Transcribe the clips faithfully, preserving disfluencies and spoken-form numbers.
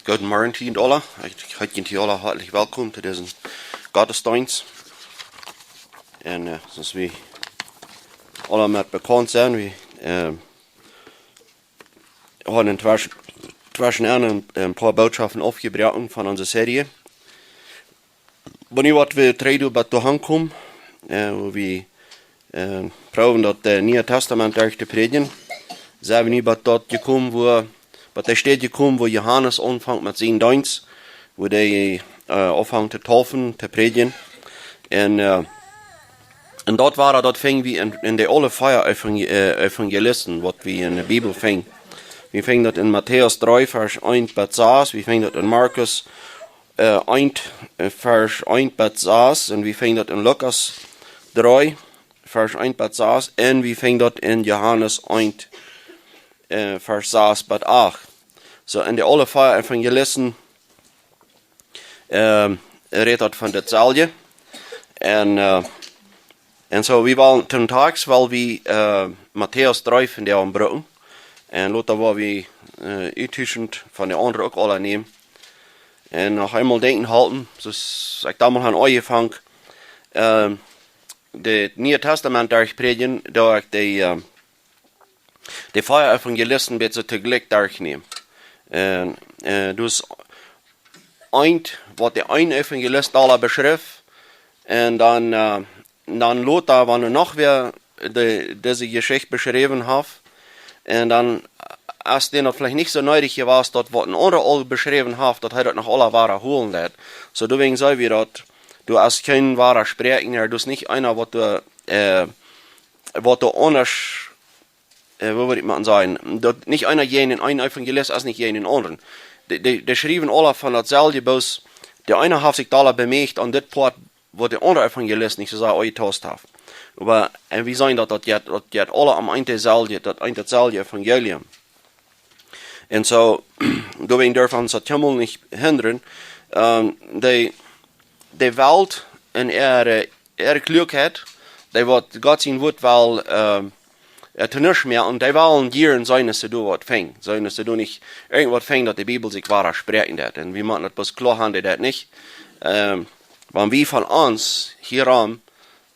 Gooden Morjen, jie aula. Ekj heet jie aula hoatlich welkom to disen Gottesdeenst. Un, äh, soo aus wie aula met bekaunt sent, wie, äh, haben tweschen, tweschen een, een poa Bootschoften aufjebroaken von onse Serie. Wan wie waut wie trigj doa bat doa aunkomen, äh, wua wie, äh, proowen daut, äh, Niee Tastament derch to prädjen, sent wie nu bat doa jekomen, wua, bat dee Städ jekomen, wua Johanes aunfangt met sienen Deenst, wua dee, äh, aunfangt to deepen, to prädjen. Un, äh, un daut wia, daut fungen wie en, en de aule vea Evangel-, äh, Evangelisten, waut wie en de Bibel fungen. Wie fungen daut en Matäus dree, Varsch eent bat sas, wie fungen daut en Markus äh, eent, äh, Varsch eent bat sas, un wie fungen daut en Lukas dree, Varsch eent bat sas, un wie fungen daut en Johanes eent, äh, Varsch sas bat acht. Soo, en de aule vea Evangelisten, ähm, rät daut von daut selwje. Un, äh, un soo, wie wellen, vondoag well wie, äh, Matäus dree von dee aunbrucken. Un lota woa wie, äh, uttuschent von de aundre uk aula nämen. Un noch eemol denkjen halpen, soo aus ekj domols aun aunfangen, ähm, daut Niee Tastament derch prädjen, daut ekj de, ähm, de vea Evangelisten bät soo toojlikj derchnäm. Un, äh, daut es eent, waut de een Evangelist aula beschrift, un dan, äh, dan lota, wan noch wäa de, dise Jeschicht beschräwen haft, un dan es dän daut veleicht nich soo needich jewast, daut waut een aundra aul beschräwen haft, daut hee daut noch aula wada holen deit. Soo, doawäajen saj wie daut, du hast kjeen wada Spräakja, du hast nich eena, waut du, äh, waut du aundasch, äh, woo wudd ekj mau sajen, daut nich eena jäajen een Evangelist es, nich jäajen een aundren. Dee, dee, dee schriewen aula von daut selwje, bloos de eena haft sikj doa aula bemoakt aun dit Poat, waut de aundra Evangelist nich soo sea aunjetaust haft. Oba, un wie seenen daut, daut jeit, daut jeit aula om eent daut selwje, daut eent daut selwje Evangelium. Un soo, doawäajen derf ons daut kjeenmol nich hindren, ähm, de, de Welt en äare, äare Kluakjeit, dee waut Gott sien Wuat well, ähm, äh, to nuscht moaken, un dee wellen jieren seenen, daut see doa waut fungen. Seenen, daut see doa nich irjent waut fungen, daut de Bibel sikj wada spräakjen deit. Un wie motten daut bloos kloa haben, daut deit nich. Ähm, wan wie von ons hia aum,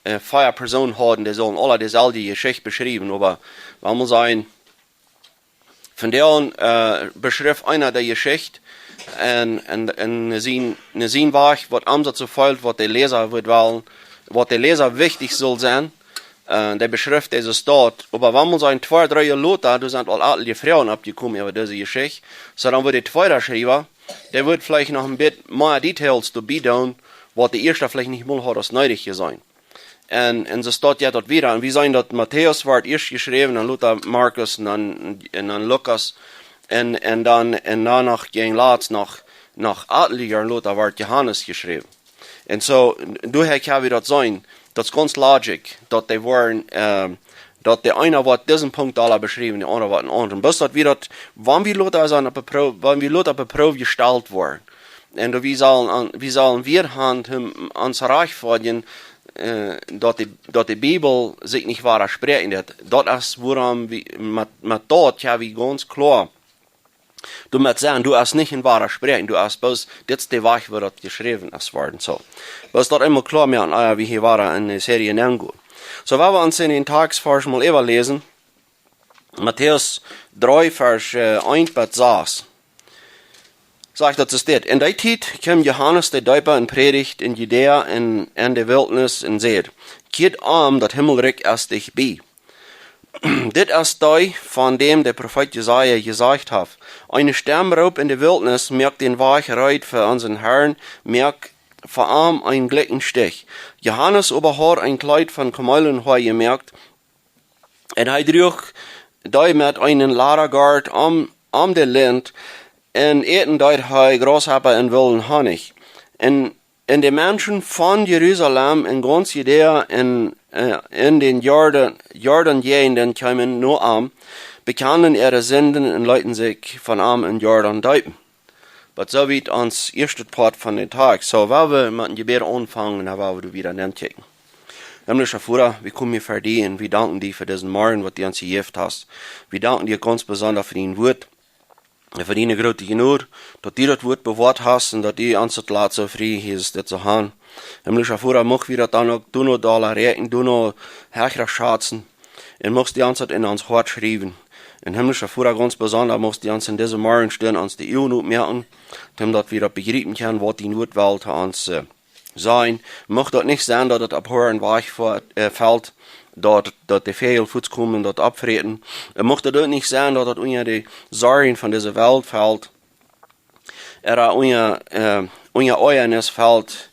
äh, vea Persoonen hauden, dee sullen aula deeselwje Jeschicht beschriewen, oba wan wie sajen, vondoag, äh, beschrift eena de Jeschicht un, un, un sien, sien Wajch, waut am daut soo fält, waut de Läsa wudd wellen, waut de Läsa wichtich sull sennen, äh, dee beschrift dise Städ. Oba wan wie sajen, twee, dree Joa lota, doa sent aul aul de Froagen oppjekomen äwa dise Jeschicht. Soo, dan woat de tweede Schriewa, dee woat veleicht noch een bät mea Details doabie doonen, waut de ieeschte veleicht nich mol haud aus needich jeseenen. Un, un soo steit daut wieda. Un wie seenen daut Matäus woat ieescht jeschräwen, dan lota Markus, un dan, un dan Lukas. Un, un dan, un dan noch, jeen latst noch, noch atelje Joaren lota woat Johanes jeschräwen. Un soo, doa hab wie daut seenen. Daut es gaunz logisch, daut dee woaren, ähm, daut de eena woat disen Punkt aula beschräwen, de aundra woat een aundren. Bloos daut wie daut, wan wie lota sent opp de Proow, wan wie lota opp de Proow jestalt woaren. Un daut wie sellen aun, wie sellen wada han, om ons rajcht to foten, äh, daut de, daut de Bibel sikj nich wada spräakjen deit. Daut es wuarom wie, met, met daut, jo, wie gaunz kloa. Doamet sennen, du hast nich een wada Spräakjen, du hast bloos, dit es de Wajch, woo daut jeschräwen es worden. Soo. Bloos daut eemol kloa moaken, ea wie hia wada enne Serie nengonen. Soo, wan wie ons en dän Tekjst ieescht mol äwaläsen, Matäus dree, Varsch, äh, eent bat sas. Sajcht daut, es dit. En dee Tiet kjeem Johanes de Deepa un prädicht en Judäa un en de Wiltnis un säd: Kjieet om, daut Himmelrikj es dicht bie. Dit es dee, von däm de Profeet Jesaja jesajcht haft: Eene Stemm roopt en de Wiltnis: Moakt dän Wajch reed fa onsen Harn, moakt fa am een jlikjen Stich. Johanes oba haud een Kjleet von Komelenhoa jemoakt, un hee druach dee met eenen Ladagort om, om de Lint, un äten deed hee Graushoppa un wullen Honnich. Un, un de Menschen von Jerusalem un gaunz Judäa un, äh, en de Jordan, Jordanjäajent kjeemen no am, bekjanden äare Sinden un leeten sikj von am em Jordan deepen. Bat soo wiet ons ieeschtet Poat von dän Tekjst. Soo, wan wie met een Jebäd aunfangen, dan woa wie wieda nenkjikjen. Himmlischa Voda, wie komen hia ver die un wie danken die fa disen Morjen, waut du ons jejäft hast. Wie danken die gaunz besonda fa dien Wuat. Fa diene groote Jnod, daut du daut Wuat bewoat hast un daut du ons daut lat soo frie hieescht, dit soo han. Himmlischa Voda, mucht wie daut dan uk doano dolla räakjnen, doano hecha schazen. Un mucht du ons daut en ons Hoat schriewen. Un himmlischa Voda, gaunz besonda mucht du ons en dise Morjenstund ons de Uagen opmoaken, daut wie daut bejriepen kjennen, waut dien Wuat well to ons, äh, sennen. Mucht daut nich sennen, daut et opp hoaren Wajch fe-, äh, felt, daut, daut de Väajel fuaz komen, daut oppfräten. Un mucht daut uk nich sennen, daut et unja de Sorjen von dise Welt felt, ooda unja, äh, unja Oajanis felt,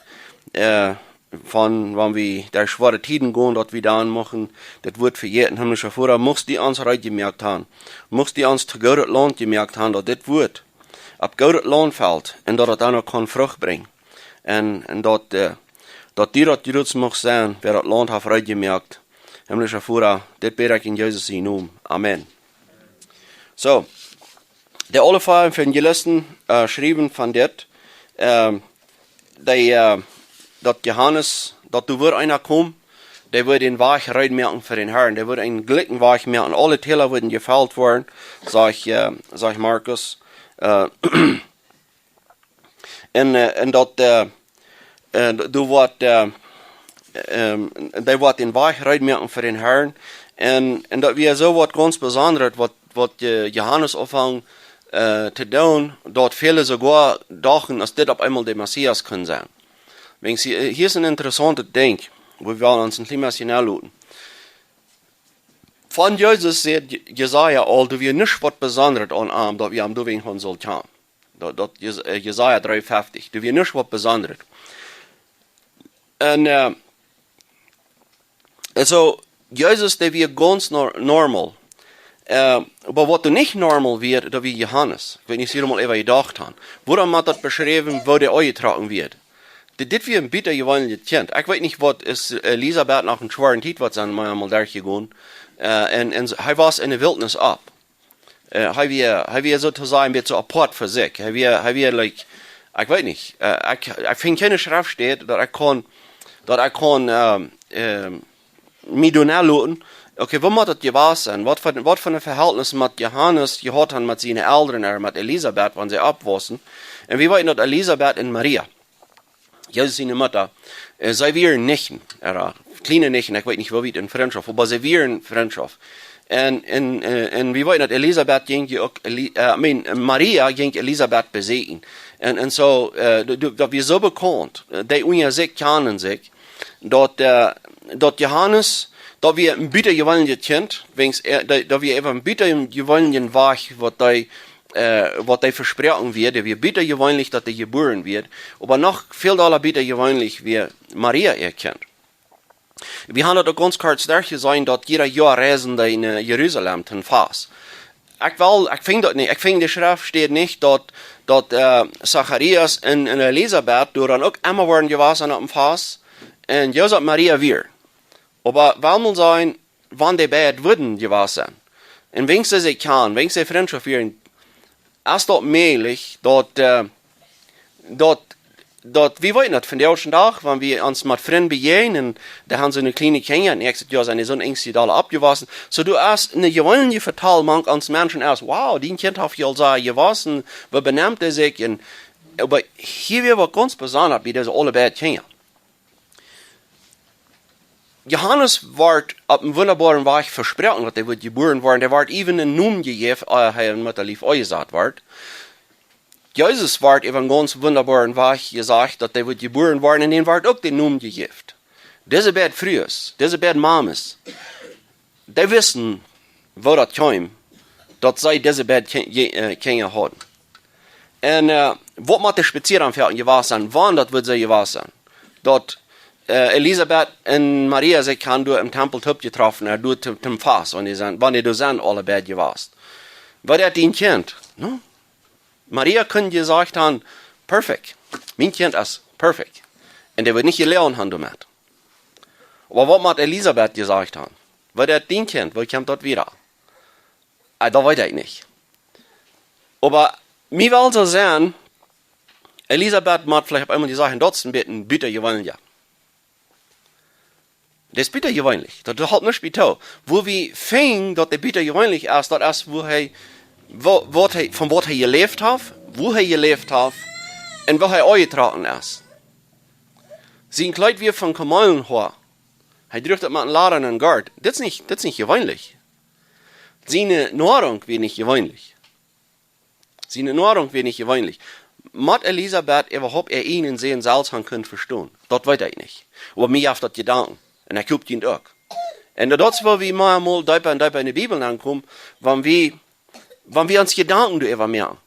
äh, von, wan wie derch schwoare Tieden gonen, daut wie dan muchten daut Wuat vejäten. Himmlischa Voda, mucht du ons reed jemoakt han. Mucht du ons to goodet Launt jemoakt han, daut dit Wuat opp goodet Launt felt un daut et dan uk kaun Frucht brinjen. Un, un daut, äh, daut du daut Jroots mucht sennen, wäa daut Launt haft reed jemoakt. Himmlischa Voda, dit bäd ekj en Jesus sienen Nomen. Amen. Soo, de aule vea Evangelisten, äh, schriewen von dit, ähm, dee, äh, daut Johanes, daut doa wudd eena komen, dee wudd dän Wajch reed moaken fa dän Herrn, dee wudd eenen jlikjen Wajch moaken, aule Täla wudden jefelt woaren, sajcht, äh, sajcht Markus. Äh, un, äh, un daut, äh, äh, doa woat, äh, ähm, dee woat dän Wajch reed moaken fa dän Herrn. Un, un daut wia soo waut gaunz Besondret, waut, waut, äh, Johanes aunfunk, äh, to doonen, daut väle soogoa dochten, aus dit opp eemol de Messias kunn sennen. Wäajens hia, hia es een interessauntet Dinkj, wua wie ons een kjlien bät nodenkjen loten. Von Jesus säd Je-, Jesaja aul, doa wia nuscht waut Besondret aun am, daut wie am doawäajen han sullen kjanen. Daut, daut Jes-, äh, Jesaja dreeunfeftich, doa wia nuscht waut Besondret. Un, äh, un soo, Jesus, dee wia gaunz nor-, normal. Äh, oba waut doa nich normal wia, daut wia Johanes. Ekj weet nich, aus jie mol äwa jedocht han. Wuarom woat daut beschräwen, woo dee aunjetrocken wia? Dit, dit wia een butajeweenlichet Kjint. Ekj weet nich, waut es Elisabet no eene schwoare Tiet, waut see mol derchjegonen. Äh, un, un hee wia enne Wiltnis opp. Äh, hee wia, hee wia soo to sajen een bät apoat fa sikj. Hee wia, hee wia, like, ekj weet nich, äh, ekj, ekj finj kjeene Schreftstäd, daut ekj kunn, daut ekj kunn, ähm, ähm, mie doano loten. Okay, woo mott daut jewast sennen? Waut fa, waut fa een Vehältnis mott Johanes jehaut haben met siene Elren, ooda met Elisabet, wan see oppwussen? Un wie weeten, daut Elisabet un Maria, Jesus siene Mutta, äh, see wieren Nichten, ooda kjliene Nichten, ekj weet nich, woo wiet en Frintschoft, oba see wieren Frintschoft. Un, un, äh, un wie weeten, daut Elisabet jinkj je uk Eli-, äh, I mean, Maria jinkj Elisabet beseakjen. Un, un soo, äh, d-, d-, daut wia soo bekaunt, äh, dee unja sikj kjanen sikj, daut, äh, daut Johanes, daut wia een butajeweenlichet Kjint, wäajens, äh, daut, daut wia äwa een butajeweenlichen Wajch, waut dee, äh, waut dee vesproaken wia, dee wia butajeweenlich, daut dee jebuaren wia, oba noch väl dolla butajeweenlich wia Maria äa Kjint. Wie haben daut uk gaunz kort doa jeseenen, daut jieda Joa reisen dee no Jerusalem toom Fast. Ekj well, ekj finj daut nich, ekj finj de Schreftstäd nich, daut, daut, äh, Zacharias un, un Elisabet doa dan uk emma wieren jewast oppem Fast, un Josef, Maria wia. Oba wuarom saul, wan dee beid wudden jewast sennen? Un wäajens see kjanen, wäajens see Frintschoft wieren, es daut mäajlich, daut, äh, daut, daut, wie weeten daut, vondoag dän Dach, wan wie ons met Frind bejäajnen, dee haben soone kjliene Kjinja, un ekj saj, jo, sent dee soon Enjst doa oppjewossen. Soo, du hast eene jeweenliche Vetal mank ons Menschen es, wow, dien Kjint haft je aul soo jewossen, woo benämt hee sikj, un, oba hia wia waut gaunz besondret bie dise aule beid Kjinja. Johanes wort opp eenen wundaboaren Wajch vesproaken, daut hee wudd jebuaren woaren. Hee wort even een Nomen jejäft, ea hee en Muttalief aunjesat wort. Jesus wort äwa eenen gaunz wundaboaren Wajch jesajcht, daut hee wudd jebuaren woaren, un dän wort uk dän Nomen jejäft. Dise beid Frues, dise beid Mames, dee wisten, woo daut kjeem, daut see dise beid Kje-, Je-, äh, Kjinja hauden. Un, äh, waut mott de Spazierakj jewast sennen, wan daut wudd soo jewast sennen, daut, äh, Elisabet un Maria sikj haben doa em Tempel toopjetroffen, äh, doa toom, toom Fast, wan dee sent, wan dee doa sent aule beid jewast. Waut haft dien Kjint? No? Maria kunn jesajcht haben, perfekt, mien Kjint es perfekt. Un dee wudd nich jeloagen haben doamet. Oba waut mott Elisabet jesajcht haben? Waut haft dien Kjint, woo kjemt daut wada? Ah, daut weet ekj nich. Oba mie well soo sennen, Elisabet mott veleicht opp eemol jesajcht haben, daut es een bät butajeweenlich. Daut es butajeweenlich. Daut, daut helt nich bie too. Wua wie finjen, daut dee butajeweenlich es, daut es, wua hee Wo, waut hee, von waut hee jeläft haft, woo hee jeläft haft un woo hee aunjetrocken es. Sien Kjleet wia von Kameelenhoa. Hee druach daut met een Lada un een Gort. Dit es nich, dit es nich jeweenlich. Siene Noarunk wia nich jeweenlich. Siene Noarunk wia nich jeweenlich. Mott Elisabet äwahaupt äa ieejnen Sän selfst han kunt vestonen? Daut weet ekj nich. Oba mie jeft daut Jedanken. Un ekj hop, jie uk. Un daut es, wua wie mau mol deepa un deepa enne Bibel aunkomen, wan wie, wan wie ons Jedanken doaräwa moaken.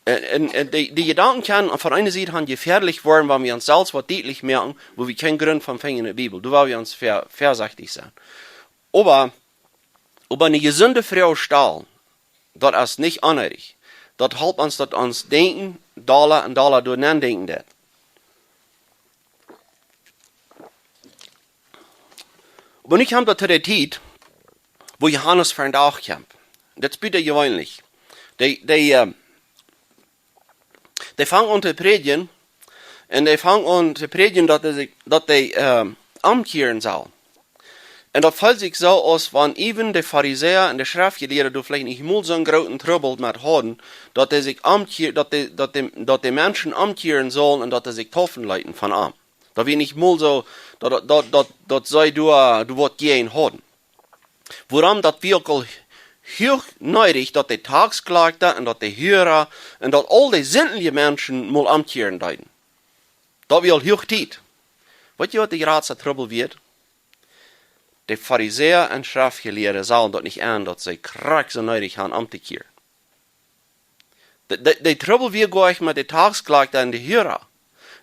Un, un, un dee, dee Jedanken kjennen von eene Sied han jefäadlich woaren, wan wie ons selfst waut dietlich moaken, wua wie kjeen Grunt von finjen enne Bibel. Doa woa wie ons vea-, väasechtich sennen. Oba, oba eene jesunde Froag stalen, daut es nich onneedich. Daut halpt ons, daut ons Denkjen dolla un dolla doarenn denkjen deit. Oba nu kjemt daut to de Tiet, wua Johanes vondoag kjemt. Daut es butajeweenlich. Dee, dee, äh, dee fangt aun to prädjen, un dee fangt aun to prädjen, daut dee sikj, daut dee, äh, omkjieren saul. Un daut feelt sikj soo, aus wan äwen de Farisäa un de Schreftjelieede doa veleicht nich mol soon grooten Trubbel met hauden, daut dee sikj omkjie-, daut dee, daut dee, daut dee Menschen omkjieren sullen un daut dee sikj deepen leeten von am. Daut wia nich mol soo, daut, daut, daut, daut see doa, doa waut jäajen hauden. Wuarom daut wia uk aul huach needich, daut de Taxkjlakta un daut de Huara un daut aul dee sindje Menschen mol omkjieren deeden. Daut wia aul huach Tiet. Weet jie, waut de jratsta Trubbel wia? De Farisäa un Schreftjelieede sagen daut nich aun, daut see krakjt soo needich han omtokjieren. De, de, de Trubbel wia goa nich met de Taxkjlakta un de Huara.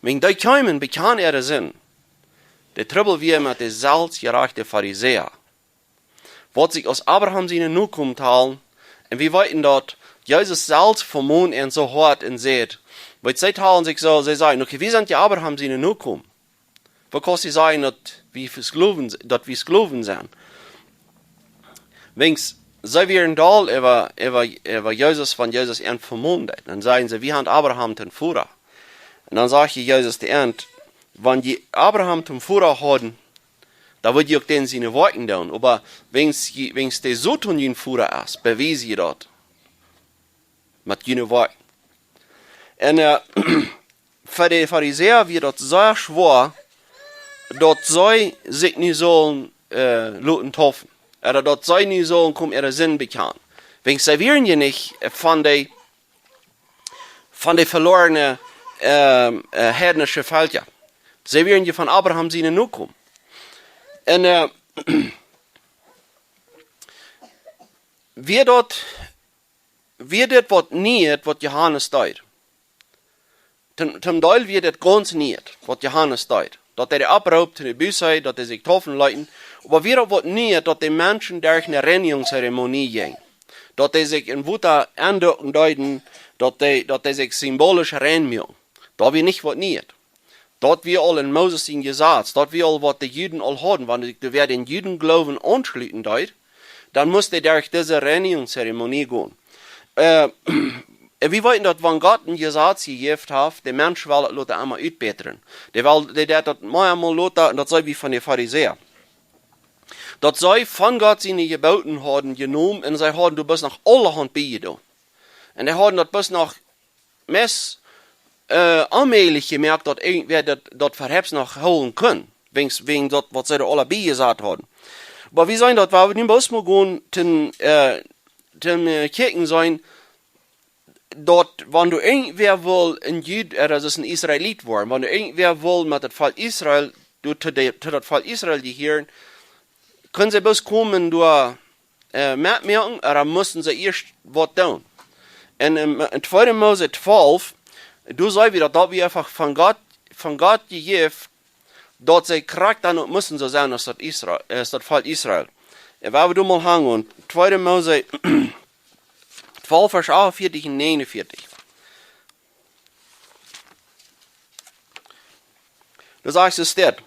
Wan dee kjeemen, bekjanen äare Sind. De Trubbel wia met de selfstjerajchte Farisäa, waut sikj aus Abraham siene Nokomen talen. Un wie weeten, daut Jesus selfst vemont an soo hoat un säd, wiels see talen sikj soo, see sajen: "Okay, wie sent je Abraham siene Nokomen. Woo kaust du sajen, daut wie Sklowen, daut wie Sklowen sent?" Wiels see wieren doll äwa, äwa, äwa Jesus, wan Jesus an vemont. Dan säden see: "Wie han Abraham toom Voda." Un dan sajcht Jesus to an: "Wan jie Abraham toom Voda hauden, dan wudd jie uk dän siene Woakjen doonen. Oba wiels jie, wiels de Soton jun Voda es, bewies jie daut met june Woakjen." Un, äh, fa de Farisäa wia daut sea schwoa, daut see sikj nu sullen, äh, loten deepen. Ooda daut see nu sullen komen äare Sind bekjanen. Wiels see wieren je nich von de, von de velorne, ähm, äh, heidnische Velkja. See wieren je von Abraham siene Nokomen. Un, äh, wia daut, wia dit waut Nieet, waut Johanes deed? Toom, toom Deel wia dit gaunz Nieet, waut Johanes deed. Daut hee de Opproop to de Buße, daut see sikj deepen leeten. Oba wia daut waut Nieet, daut de Menschen derch eene Reinigungszeremonie jinjen? Daut see sikj en Wota aunduken deeden, daut see, daut see sikj symbolisch rein muaken? Daut wia nich waut Nieet. Daut wia aul en Moses sien Jesaz, daut wia aul waut de Juden aul hauden. Wan dee, dee wäa dän Judengloowen aunschluten deed, dan must dee derch dise Reinigungszeremonie gonen. Äh, un wie weeten daut, wan Gott een Jesaz jejäft haft, de Mensch well daut lota emma utbätren. Dee well, dee deit daut mau emol lota, un daut seen wie von de Farisäa. Daut see von Gott siene Jeboten hauden jenomen un see hauden doa bloos noch aulahaunt bie jedonen. Un dee hauden daut bloos noch meist, äh, onmäajlich jemoakt, daut irjentwäa daut, daut Vehäaps noch hoolen kunn, wäajen, wäajen daut, waut see doa aula bie jesat hauden. Oba wie seenen daut, wan wie nu bloos mol gonen toom, äh, toom, äh, kjikjen seenen, daut, wan doa irjentwäa wull een Jud, äh, daut es een Israelit woaren, wan doa irjentwäa wull met daut Volkj Israel, doa to de, to daut Volkj Israel jehieren, kunnen see bloos komen doa, äh, metmoaken, ooda musten see ieescht waut doonen? Un en, en tweede Mose twalf, doa seen wie daut, daut wia eefach von Gott, von Gott jejäft, daut see krakjt dan uk musten soo sennen aus daut Israel, äh, aus daut Volkj Israel. Un wan wie doa mol hangen, tweede Mose twalf, Varsch achtunvieetich un negenunvieetich. Doa sajcht et dit.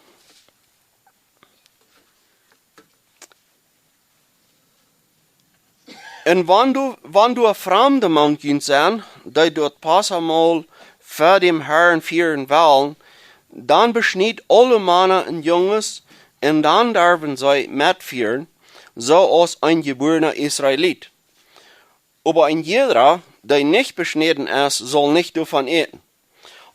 Un wan doa, wan doa Framde mank junt sent, dee daut Passamaul ver däm Herrn fieren wellen, dan beschniet aule Mana un Junges, un dan derwen see metfieren, soo aus een jebuarna Israelit. Oba een jiedra, dee nich beschnäden es, saul nich doavon äten.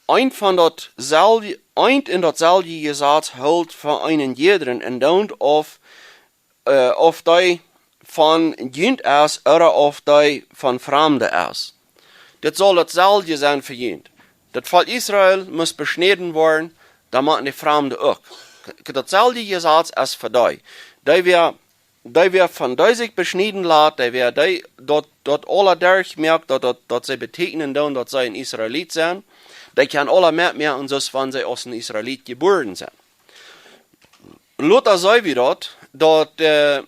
Eent von daut selje, eent un daut selje Jesaz jelt fa eenen jiedren, un daut auf, äh, auf dee von junt es, ooda auf dee von Framde es. Dit saul daut selje sennen fa junt. Daut Volkj Israel must beschnäden woaren, dan motten de Framde uk. Daut selje Jesaz es fa dee. Dee wäa, dee wäa von dee sikj beschnäden lat, dee wäa dee daut, daut aula derchmoakt, daut, daut, daut see betäkjnen doonen, daut see een Israelit sent, dee kjennen aula metmoaken, soo aus wan see aus een Israelit jebuaren sent. Lota see wie daut, daut, äh,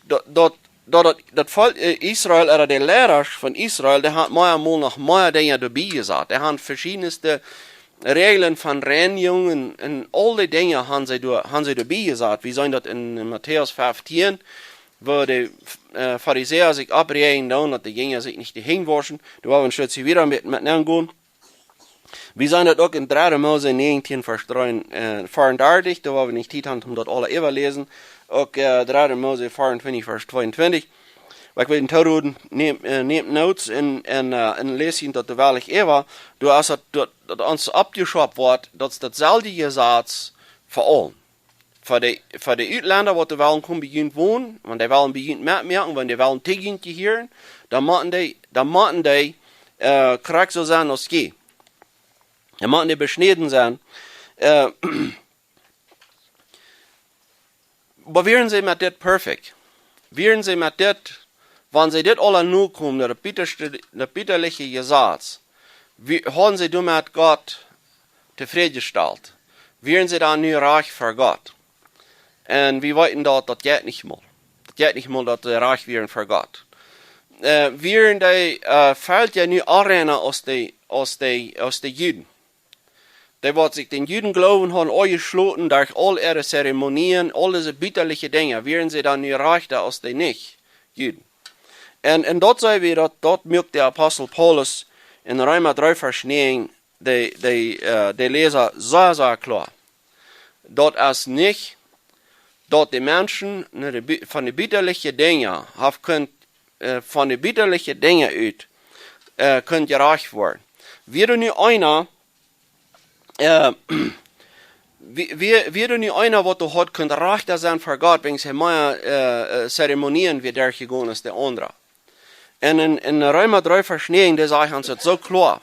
daut, daut, daut, daut, daut Volkj, äh, Israel, ooda de Leidasch von Israel, dee hauden mea mol noch mea Dinja doabie jesat. Dee hauden veschiedne Reajlen von Reinjunk un, un aul dee Dinja hauden see doa, hauden see doabie jesat. Wie seenen daut en Matäus feftieen, woo de, äh, Farisäa sikj oppräajen doonen, daut de Jinja sikj nich de Henj wauschen. Doa woa wie een Stootje wieda met, met aungonen. Wie seenen daut uk en dredde Mose näajentieen, Varsch dree, äh, veeaundartich, doa woa wie nich Tiet haben, om daut aula äwaläsen. Uk, äh, dredde Mose veeauntwintich, Varsch tweeuntwintich. Oba ekj well junt tooroden, nämt, äh, nämt Notes un, un, äh, un läst junt daut doa wellich äwa. Doa es daut, daut, daut ons oppjeschaupt woat, daut es daut selje Jesaz fa aule. Fa de, fa de Utlenda, waut doa wellen komen bie junt wonen, wan dee wellen bie junt metmoaken, wan dee wellen to junt jehieren, dan motten dee, dan motten dee, äh, krakjt soo sennen aus jie. Dan motten dee beschnäden sennen. Äh, oba wieren see met dit perfekt? Wieren see met dit, wan see dit aula nokomen, daut bietaschte, daut bietaliche Jesaz, wie, hauden see doamet Gott tofrädjestalt? Wieren see dan nu rajcht ver Gott? Un wie weeten daut, daut jeit nich mol. Daut jeit nich mol, daut see rajcht wieren ver Gott. Äh, wieren dee, äh, väl je nu onreina aus dee, aus dee, aus dee Juden? Dee waut sikj dän Judengloowen hauden aunjeschloten, derch aul äare Zeremonien, aul dise bietaliche Dinja, wieren see dan nu rajchta aus dee nich Juden? Un, un daut see wie, daut, daut moakt de Apostel Paulus en Reema dree Varsch näajen de, de, äh, de Läsa sea, sea kloa. Daut es nich, daut de Menschen no de bi-, von de bietaliche Dinja haft kunt, äh, von de bietaliche Dinja ut, äh, kunt jerajcht woaren. Wia doa nu eena, äh, wia, wia, wia doa nu eena, waut doa haud kunt rajchta sennen ver Gott, wiels hee mea, äh, äh, Zeremonien wia derchjegonen aus de aundre? Un en, en Reema dree Varsch näajen, dee sajcht ons daut soo kloa,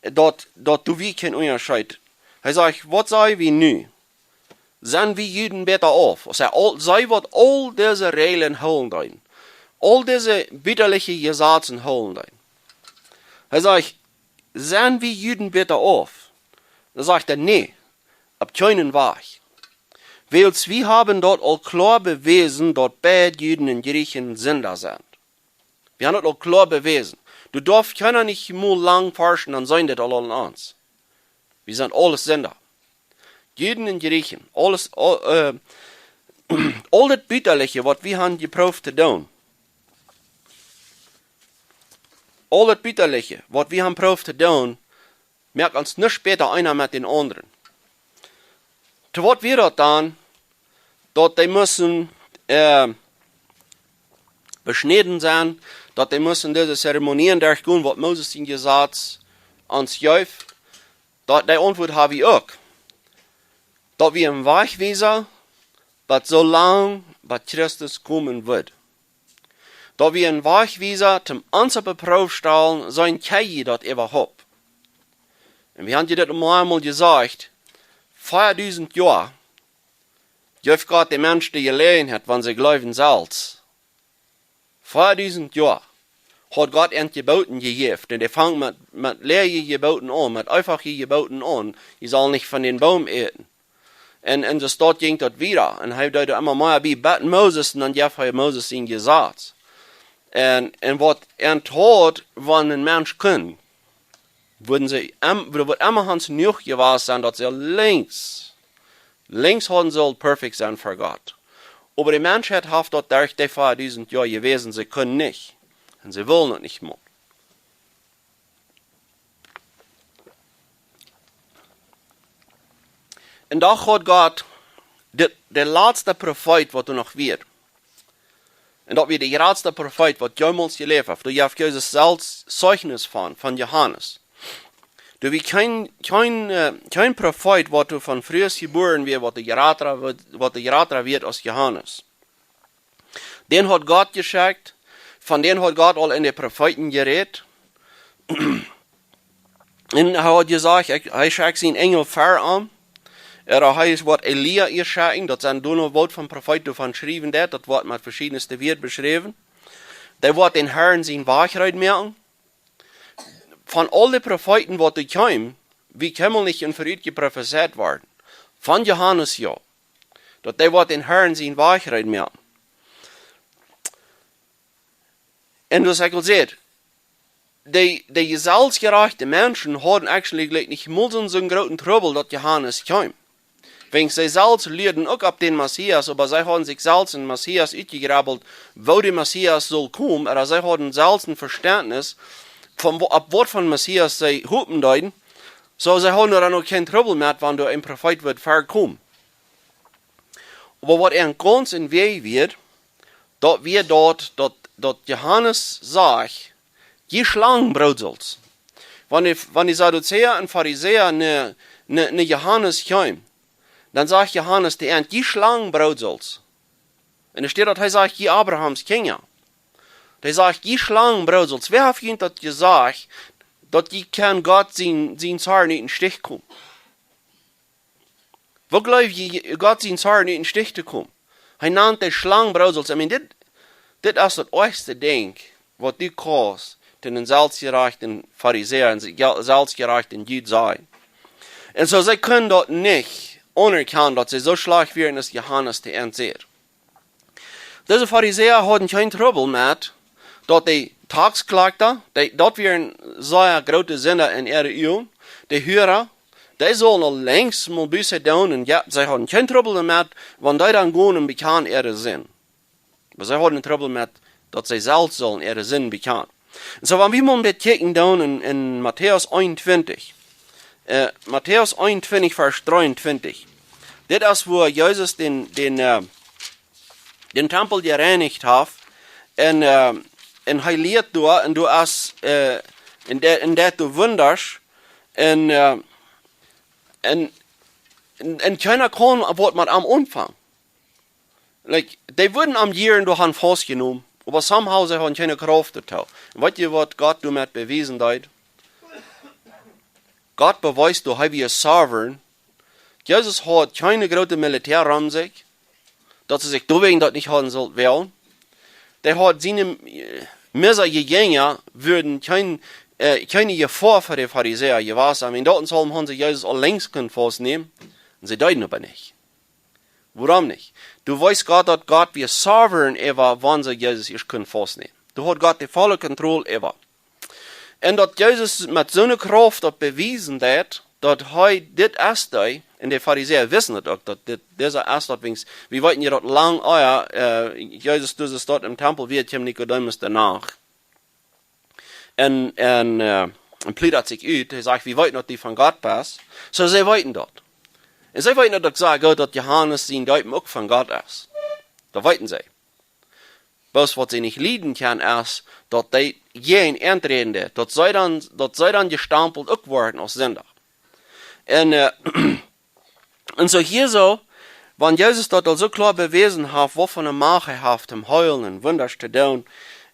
daut, daut doa wia kjeen Unjascheet. Hee sajcht, waut saj wie nu? Sent wie Juden bäta auf? Aus hee aul, see waut aul dise Räajlen hoolen deeden, aul dise bietaliche Jesazen hoolen deeden. Hee sajcht, sent wie Juden bäta auf? Dan sajcht hee, nä, opp kjeenen Wajch. Wiels wie haben daut aul kloa bewäsen, daut beid Juden un Jrieechen Sinda sent. Wie haben daut aul kloa bewäsen. Doa darf kjeena nich mol lang forschen, dan sent dee aul aun ons. Wie sent aules Sinda. Juden un Jrieechen, aules, aul, äh, aul daut Bietaliche, waut wie haben jeprooft to doonen. Aul daut Bietaliche, waut wie haben jeprooft to doonen, moakt ons nich bäta eena met dän aundren. To waut wia daut dan, daut dee musten, äh, beschnäden sennen, daut dee musten dise Zeremonien derchgonen, waut Moses sien Jesaz ons jeef? Daut, dee Auntwuat hab wie uk. Daut wia een Wajchwiesa, bat soo lang, bat Christus komen wudd. Daut wia een Wajchwiesa, toom ons opp de Proow stalen, sent jie daut äwahaupt? Un wie haben dit aul mol jesajcht, veadusent Joa jeef Gott de Menschen de Jeläajenheit, wan see jleewen selfst. Veadusent Joa haud Gott an Jeboten jejäft. Un dee fangen met, met leeje Jeboten aun, met eefache Jeboten aun. Jie sellen nich von dän Boom äten. Un, un soo staut jinkj daut wieda. Un hee deed emma mea bie, bat Moses, un dan jeef hee Moses sien Jesaz. Un, un waut an haud, wan een Mensch kunn, wudden see em-, wudd emma Haunt jenuach jewast sennen, daut see längst, längst hauden sullt perfekt sennen ver Gott. Oba de Menschheit haft daut derch dee veadusent Joa jewäsen, see kunnen nich. Un see wullen daut nich mol. Un doch haud Gott de, de latste Profeet, waut doa noch wia. Un daut wia de jratste Profeet, waut jemols jeläft haft. Doa jeef Jesus selfst Zeichnis von, von Johanes. Doa wia kjeen, kjeen, äh, kjeen Profeet, waut doa von frieha jebuaren wia, waut doa jrata, waut doa jrata wia aus Johanes. Dän haud Gott jeschekjt, von dän haud Gott aul en de Profeeten jerät. Un hee haud jesajcht, hee, hee schekjt sienen Enjel ver am. Ooda hee woat Elia ieescht schekjen, daut sent doa noch waut von Profeeten doavon schriewen deit, daut woat met veschiedne Wieed beschräwen. Dee woat dän Herrn sienen Wajch reed moaken. Von aul de Profeeten, waut doa kjeemen, wia kjeenmol nich een verut jeprofezeit worden. Von Johanes jo. Daut dee woat dän Herrn sienen Wajch reed moaken. Un daut es, ekj well sajen, de, de selfstjerajchte Menschen hauden actually jlikj nich mol soon, soon grooten Trubbel, daut Johanes kjeem. Wäajen see selfst luaden uk opp dän Messias, oba see hauden sikj selfst een Messias utjegrabbelt, woo de Messias sull komen, ooda see hauden selfst een Vestentnis von wo-, opp waut von Messias see hopen deeden. Soo, see hauden dan uk kjeen Trubbel met, wan doa een Profeet wudd verkomen. Oba waut an gaunz en Wajch wia, daut wia daut, daut, daut Johanes sajcht: "Jie Schlangenbroosels." Wan de, wan de Sadduzäa un Farisäa no, no, no Johanes kjeemen, dan sajcht Johanes to an: "Jie Schlangenbroosels." Un doa steit daut hee sajcht: "Jie Abrahams Kjinja." Hee sajcht: "Jie Schlangenbroosels, wäa haft junt daut jesajcht, daut jie kjennen Gott sien, sien Zorn nich em Stich loten?" Woo jleew jie, Gott sien Zorn nich em Stich to loten? Hee nant dee Schlangenbroosels. I mean, dit, dit es daut ieeschte Dinkj, waut du kaust, to een selfstjerajchten Farisäa un selfstjerajchten Jud sennen. Un soo, see kunnen daut nich aunerkjanen, daut see soo schlajcht wieren aus Johanes to an säd. Dise Farisäa hauden kjeen Trubbel met, daut de Taxkjlakjta, dee, daut wieren sea groote Sinda en äare Uagen, de Huara, dee sullen aul lenjst mol Buße doonen, un jo, see hauden kjeen Trubbel doamet, wan dee dan gonen un bekjanen äare Sind. Oba see hauden Trubbel met, daut see selfst sullen äare Sind bekjanen. Un soo, wan wie mol een bät kjikjen doonen en, en Matäus eenuntwintich. Äh, Matäus eenuntwintich, Varsch dreeuntwintich. Dit es, wua Jesus dän, dän, äh, dän Tempel jereinicht haft. Un, äh, un hee lieet doa, un doa es, äh, un dee, un dee deit Wunda. Un, äh, un, un, un kjeena kaun waut met am aunfangen. Like, dee wudden am jieren doa han faustjenomen, oba somehow see hauden kjeene Krauft doatoo. Un weet jie, waut Gott doamet bewiesen deed? Gott bewiest doa, hee wia sovereign. Jesus haud kjeene groote Militäa rom sikj, daut see sikj doawäajen daut nich hauden sullt wälen. Dee haud siene, äh, mieeschte Jinja wudden kjeen, äh, kjeene Jefoa fa de Farisäa jewast sennen. Wan daut en Psalm hauden see Jesus aul lenjst kunt faustnämen, un see deeden oba nich. Wuarom nich? Du weetst, Gott, daut Gott wia sovereign äwa wan see Jesus ieescht kunnen faustnämen. Doa haud Gott de volle Kontroll äwa. Un daut Jesus met soone Krauft daut bewiesen deed, daut hee dit es dee, un de Farisäa wisten daut uk, daut dit, dise es daut, wiels, wie weeten je daut lang, ah jo, äh, Jesus, dis es daut em Tempel, wia kjeem Nikodemus doano. Un, un, äh, un pliedat sikj ut, hee sajcht: "Wie weeten daut du von Gott best." Soo, see weeten daut. Un see weeten daut uk sea goot, daut Johanes sien Deepen uk von Gott es. Daut weeten see. Bloos waut see nich lieden kjennen es, daut dee jäajen an räden deit, daut see dan, daut see dan jestampelt uk woaren aus Sinda. Un, äh, un soo hia soo, wan Jesus daut aul soo kloa bewäsen haft, waut fa eene Macht hee haft, om heelen un Wunda to doonen,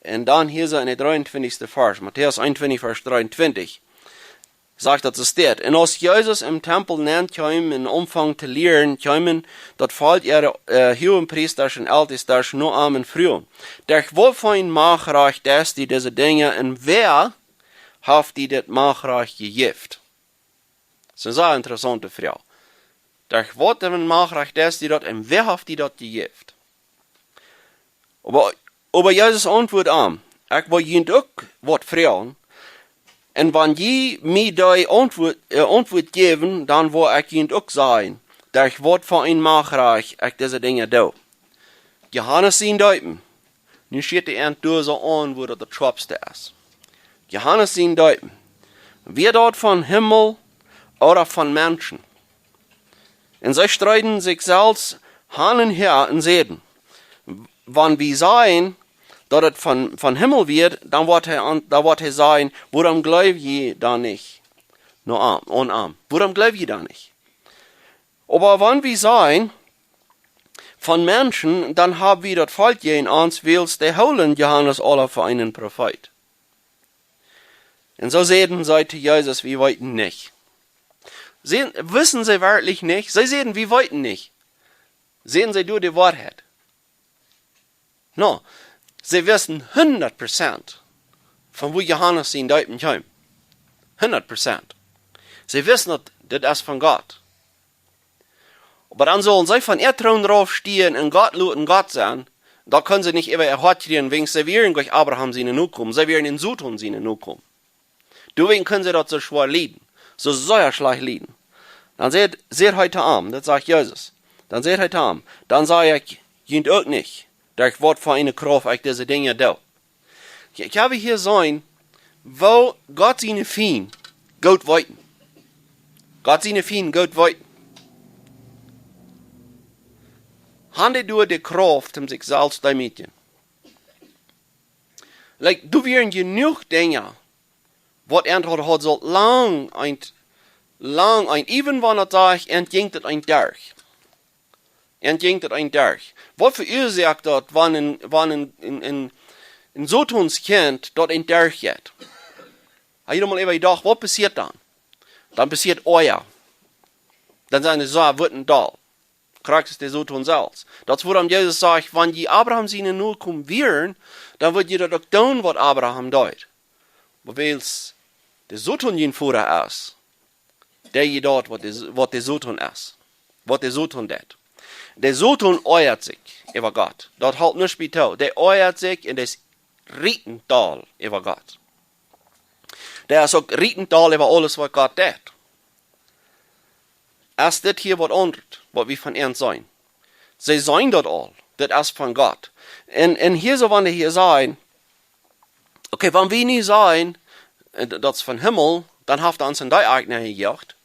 un dan hia soo en de dreeuntwintichste Varsch, Matäus eenuntwintich, Varsch dreeuntwintich, sajcht daut soo steit: "Un aus Jesus em Tempel nenkjeem un aunfunk to lieren, kjeemen daut Volkj äare, äh, Huagepriesta un Eltestasch no am un fruagen: 'Derch waut fa een Macht rajcht deist du dise Dinja, un wäa haft die dit Machtrecht jejäft?'" Daut es eene sea interessaunte Froag. "Derch waut fa een Machtrecht deist du daut, un wäa haft die daut jejäft?" Oba, oba Jesus auntwuat an: "Ekj well junt uk waut froagen. Un wan jie mie dee Auntwuat, äh, Auntwuat jäwen, dan well ekj junt uk sajen, derch waut fa een Machtrecht ekj dise Dinja doo." Johanes sien Deepen. Nu schieet hee an doa soo aun, woo daut daut schoapste es. Johanes sien Deepen. Wia daut von Himmel ooda von Menschen? Un see streeden sikj selfst han un häa un säden: "Wan wie sajen, daut et von, von Himmel wia, dan woat hee, aun, dan woat hee sajen: "Wuarom jleew jie dan nich no am, aun am? Wuarom jleew jie dan nich?" Oba wan wie sajen: "Von Menschen", dan hab wie daut Volkj jäajen ons, wiels dee hoolen Johanes aula fa eenen Profeet. Un soo säden see to Jesus: "Wie weeten nich." See, wisten see werkjlich nich? See säden: "Wie weeten nich." Säden see doa de Woarheit? No, see wisten hundat Prozent von wua Johanes sien Deepen kjeem. Hundat Prozent. See wisten daut, dit es von Gott. Oba dan sullen see von äa Troon rauf stieen un Gott loten Gott sennen. Daut kunnen see nich äwa äa Hoat kjrieen, wiels see wieren nich Abraham siene Nokomen. See wieren dän Soton siene Nokomen. Doawäajen kunnen see daut soo schwoa lieden, soo sea schlajcht lieden. Dan säd, säd hee to am, daut sajcht Jesus, dan säd hee to am: "Dan saj ekj junt uk nich, derch waut fa eene Krauft ekj dise Dinja doo." Ekj, ekj hab hia seenen, woo Gott siene Fiend goot weeten. Gott siene Fiend goot weeten. Haben dee doa de Krauft, om sikj selfst to deemootjen? Like, doa wieren jenuach Dinja, waut an haud, haud soo lang eent, lang eent, even wan daut sajcht, an jinkj daut eent derch. An jinkj daut eent derch. Waut fa Uasoak daut, wan een, wan een, een, een, een Sotons Kjint daut eent derch jeit? Hab jie mol äwa jedocht, waut passieet dan? Dan passieet Oaja. Dan sent see soo wut un doll. Krakjt aus de Soton selfst. Daut es wuarom Jesus sajcht: "Wan jie Abraham siene Nokomen wieren, dan wudd jie daut uk doonen, waut Abraham deed." Oba wiels de Soton jun Voda es, deed jie daut, waut de, waut de Soton es, waut de Soton deit. De Soton oajat sikj äwa Gott. Daut halpt nuscht bie too. Dee oajat sikj un dee es rietendoll äwa Gott. Dee es uk rietendoll äwa aules, waut Gott deit. Es dit hia waut aundret, waut wie von an seenen? See seenen daut aul, dit es von Gott. Un, un hia soo, wan dee hia sajen, okay, wan wie nu sajen, äh, daut es von Himmel, dan haft hee ons en dee Akj nenjejoacht.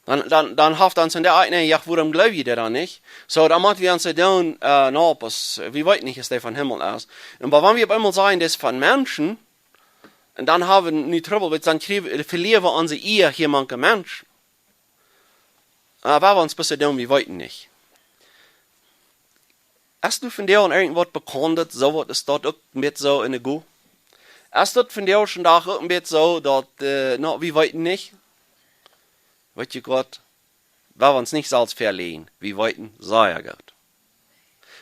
Dan, dan, dan haft hee ons en dee Akj nenjejoacht: "Wuarom jleew jie daut dan nich?" Soo, dan mott wie ons doonen, äh, no, pas, wie weeten nich, aus dee von Himmel es. Un oba wan wie opp eemol sajen, daut es von Menschen, un dan hab wie nu Trubbel, wiels dan kjrie-, velieren wie onse Ea hia mank de Menschen. Äh, wan wie ons bloos doonen, wie weeten nich. Es daut vondoag irjentwaut bekaunt, soo waut, es daut uk een bät soo enne Go? Es daut vondoag dän Dach uk een bät soo daut, äh, no, wie weeten nich? Weet jie waut? Wan wie ons nich selfst velieren, wie weeten sea goot.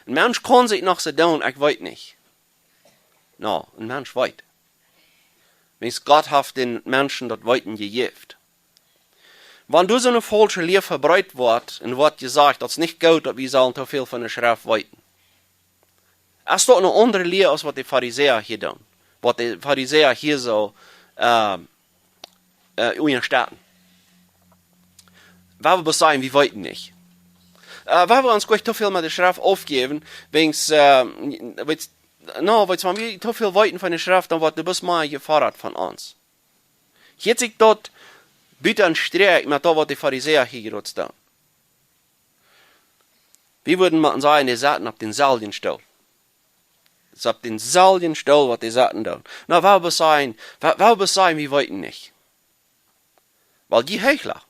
Een Mensch kaun sikj noch soo doonen: "Ekj weet nich." No, een Mensch weet. Wiels Gott haft dän Menschen daut Weeten jejäft. Wan doa soone faulsche Lia vebreet woat un woat jesajcht, daut es nich goot, daut wie sellen too väl von de Schreft weeten. Es daut eene aundre Lia aus waut de Farisäa hia doonen? Waut de Farisäa hia soo, äh, äh, unjastetten? Wan wie bloos sajen, wie weeten nich. Äh, wan wie ons nich too väl met de Schreft aufjäwen, wiels, äh, weetst, no, weetst, wan wie too väl weeten von de Schreft, dan woat de bloos mea jefoddat von ons. Hia sikj daut buten Sträakj met daut, waut de Farisäa hia jrod doonen. Wie wudden motten sajen, dee saten opp dänselwjen Stool. Daut es opp dänselwjen Stool, waut dee saten doonen. No, wan wie sajen, wan, wan wie sajen, wie weeten nich. Wiels jie Heichla.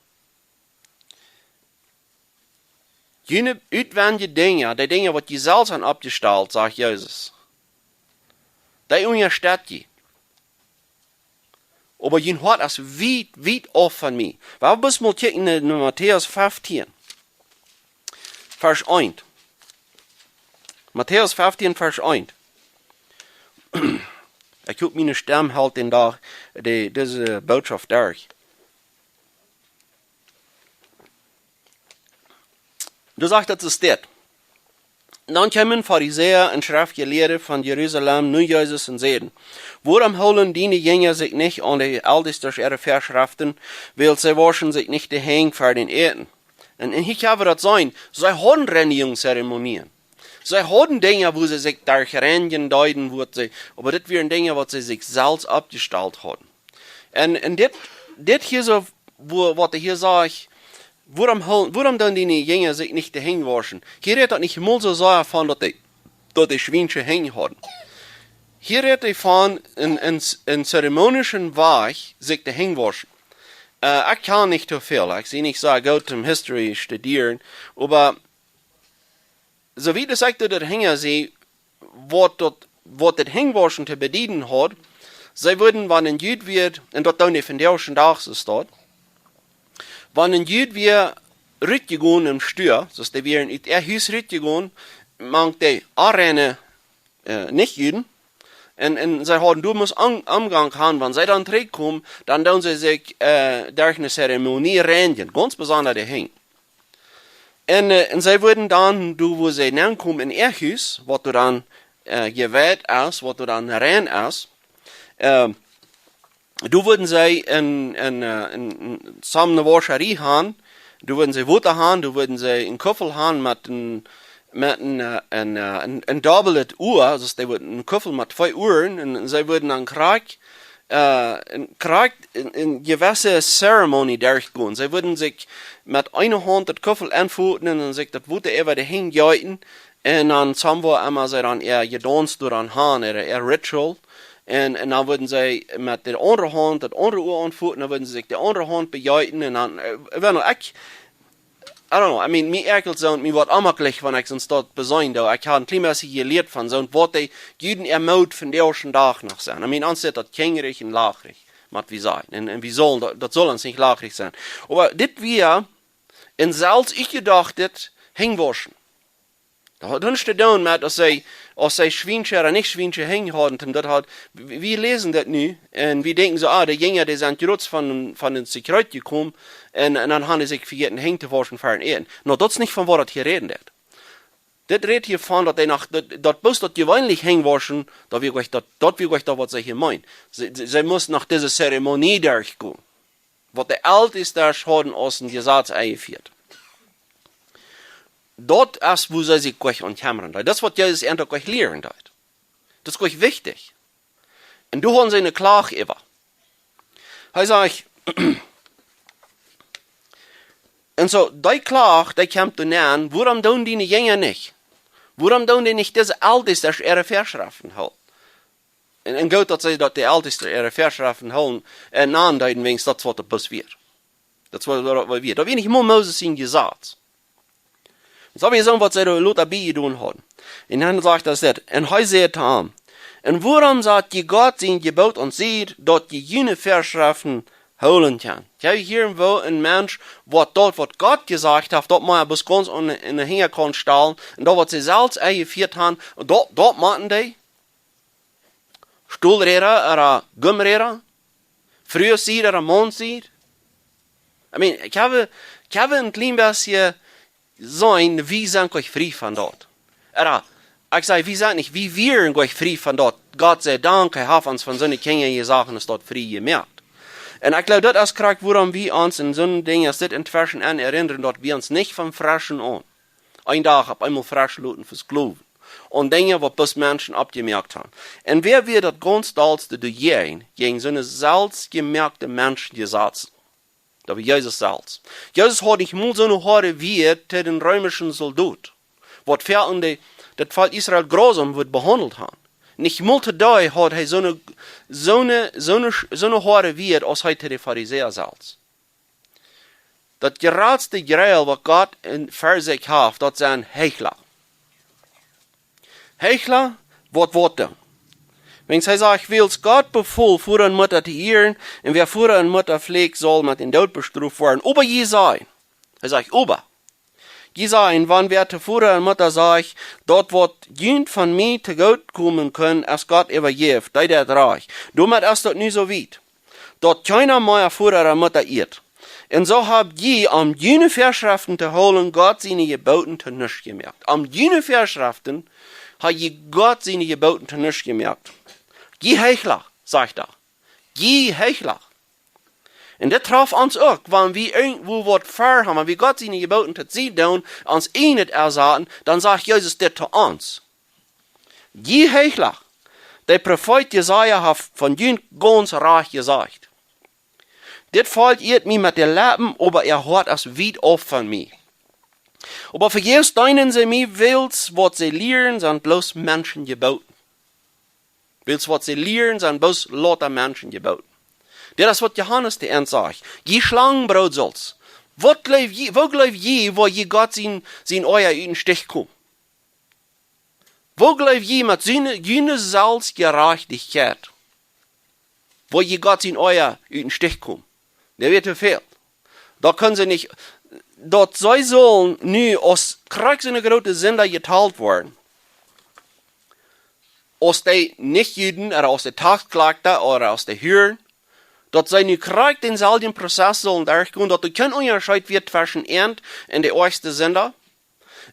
June utwendje Dinja, dee Dinja, waut jie selfst han oppjestalt, sajcht Jesus, dee unjastett jie. Oba jun Hoat es wiet, wiet auf von mie. Wan wie bloos mol kjikjen en Matäus feftieen, Varsch eent. Matäus feftieen, Varsch eent. Ekj hop, miene Stemm helt dän Dach, de, dise Bootschoft derch. Doa sajcht daut, soo steit: Dan kjeemen Farisäa un Schreftjelieede von Jerusalem no Jesus un säden: "Wuarom hoolen diene Jinja sikj nich aun de Eltestasch äare Väaschreften, wiels see wauschen sikj nich de Henj ver dän Äten?" Un, un hia kjenn wie daut seenen, see hauden Reinigungszeremonien. See hauden Dinja, wua see sikj derch reinjen deeden, wua see, oba dit wieren Dinja, waut see sikj selfst oppjestalt hauden. Un, un dit, dit hia soo, wua, waut hee hia sajcht, wuarom hol-, wuarom doonen diene Jinja sikj nich de Henj wauschen? Hia rät daut nich mol soo sea von, daut dee, daut dee schwiensche Henj hauden. Hia rät hee von een, een, een zeremonischen Wajch sikj de Henj wauschen. Äh, ekj kaun nich too väl, ekj sie nich soo goot om History studieren, oba soo wiet aus ekj doa hinja see, waut daut, waut daut Henj wauschen to bedieden haud, see wudden, wan een Jud wia, un daut doonen dee vondoag dän Dach soo, daut, wan een Jud wia rutjegonen em Stua, soo aus dee wieren ut äa Hus rutjegonen, mank de onreine, äh, Nich-Juden, un, un see hauden doa must Om-, Omgank han, wan see dan trigjkjeemen, dan doonen see sikj, äh, derch eene Zeremonie reinjen, gaunz besonda de Henj. Un, äh, un see wudden dan, doa wua see nenkjeemen en äa Hus, waut doa dan, äh, jewieet es, waut doa dan rein es, äh, doa wudden see een, een, äh, een, een, soo eene Wauscharie han, doa wudden see Wota han, doa wudden see een Kuffel han met een, met een, äh, een, äh, een, een dobblet Ua, soo aus dee wudden een Kuffel met twee Uaren, un, un see wudden dan krakjt, äh, een, krakjt een, eene jewesse Zeremonie derchgonen. See wudden sikj met eene Haunt daut Kuffel aunfoten un sikj daut Wota äwa de Henj jeeten. Un dan somewhere emma see dan äa Jedaunz doaraun han, äa, äa Ritual. Un, un dan wudden see met de aundre Haunt daut aundre Ua aunfoten, dan wudden see sikj de aundre Haunt bejeeten un dan, äh, well, ekj, I don't know, I mean, mie äakjelt soo, mie woat onjemaklich, wan ekj soo daut beseenen doo. Ekj hab een kjlien bät jelieet von soo, waut de Juden äa Mood vondoag dän Dach noch sent. I mean, ons es daut kjinjarich un lachrich, mott wie sajen. Un, un wie sellen, daut, daut saul ons nich lachrich sennen. Oba dit wia een selfst utjedochtet Henj wauschen. Daut haud nuscht to doonen met, aus see, aus see schwiensche ooda nich schwiensche Henj hauden, un daut haud, wie, wie läsen daut nu, un wie denkjen soo, ah, de Jinja, dee sent jrod von, von dän Sekjreet jekomen, un, un dan haben see sikj vejäten Henj to wauschen fa äa Äten. No, daut es nich von waut daut hia räden deit. Dit rät hia von, daut dee noch, daut, daut bloos daut jeweenlich Henj wauschen, daut wia jlikj daut, daut wia jlikj daut, waut see hia meent. See, see, see musten noch dise Zeremonie derchgonen, waut de Eltestasch hauden aus een Jesaz enjefieet. Daut es, wua see sikj jlikj aun kjemmren deeden. Daut es, waut Jesus an uk jlikj lieren deed. Daut es jlikj wichtich. Un doa hauden see eene Klach äwa. Hee sajcht, un soo, dee Klach, dee kjemt doa nenn, wuarom doonen diene Jinja nich? Wuarom doonen dee nich dise Eltestasch äare Väaschreften hoolen? Un, un goot, daut see daut de Eltestasch äare Väaschreften hoolen, un aundeeden, wäajens daut es waut doa bloos wia. Daut es waut, waut, waut wia. Daut wia nich mol Moses sien Jesaz. Soo wia soo, waut see doa lota biejedonen hauden. Un dan sajcht daut dit. Un hee säd to an: "Un wuarom sat jie Gott sien Jeboot aun Sied, daut jie june Väaschreften hoolen kjennen?" Jie hieren, woo een Mensch, waut daut, waut Gott jesajcht haft, daut mott hee bloos gaunz aun de, aun de Hinjakaunt stalen, un daut, waut see selfst enjefieet haben, daut, daut motten dee Stolräda ooda Gummiräda, Fruesied ooda Maunsied. I mean, ekj hab, ekj hab een kjlien bät jeseenen, wie sent jlikj frie von daut. Ooda, ekj saj, wie sent nich, wie wieren jlikj frie von daut. Gott sie Dank, hee haft ons von soone Kjinja jesacht un ons daut frie jemoakt. Un ekj jleew, daut es krakjt, wuarom wie ons en soone Dinja aus dit entweschen aun erinnern, daut wie ons nich von freschen aun een Dach opp eemol fresch loten vesklowen aun Dinja, waut bloos Menschen oppjemoakt haben. Un wäa wia daut gaunz dollste doajäajen, jäajen soone selfstjemoakte Menschenjesazen? Daut wia Jesus selfst. Jesus haud nich mol soone hoade Wieed to dän reemischen Soldot, waut ver aun de, daut Volkj Israel grausam wudd behaundelt haben. Nich mol to dee haud hee soone, soone, soone, soone hoade Wieed aus hee to de Farisäa selfst. Daut jratste Jreil, waut Gott en, ver sikj haft, daut sent Heichla. Heichla, waut woat dan? Wäajens hee sajcht: "Wiels Gott befool, Voda un Mutta to ieren, un wäa Voda un Mutta fluakt, saul met dän Doot bestroft woaren. Oba jie sajen", hee sajcht, "oba jie sajen, wan wäa to Voda un Mutta sajcht: 'Daut, waut junt von mie to goot komen kunn, es Gott äwajäft, dee deit rajcht.' Doamet es daut nu soo wiet, daut kjeena mea Voda ooda Mutta ieet. Un soo hab jie, om june Väaschreften to hoolen, Gott siene Jeboten to nuscht jemoakt." Om june Väaschreften hab jie Gott siene Jeboten to nuscht jemoakt. Jie Heichla, sajcht hee. Jie Heichla. Un dit traft ons uk, wan wie irjentwua waut ver haben, wan wie Gott siene Jeboten to Sied doonen, ons ieejnet ersaten, dan sajcht Jesus dit to ons. Jie Heichla, de Profeet Jesaja haft von junt gaunz rajcht jesajcht: "Dit Volkj ieet mie met de Leppen, oba äa Hoat es wiet auf von mie. Oba vejäfs deenen see mie, wiels waut see lieren, sent bloos Menschenjeboten." Wiels waut see lieren, sent bloos lauta Menschen jebooten. Dit es waut Johanes de Ent sajcht. Jie Schlangenbroodsels. Waut jleew jie, woo jleew jie, woo jie Gott sien, sien Oaja ut dän Stich komen? Woo jleew jie met june, june Selfstjerajchtichkjeit, woo jie Gott sien Oaja ut dän Stich komen? Dee wia too väl. Daut kjennen see nich, daut see sullen nu aus krakjt soone groote Sinda jetalt woaren, aus dee Nich-Juden, ooda aus de Taxkloakta, ooda aus de Huaren, daut see nu krakjt dänselwjen Prozess sullen derchgonen, daut doa kjeen Unjascheet wia tweschen an un de oajchste Sinda.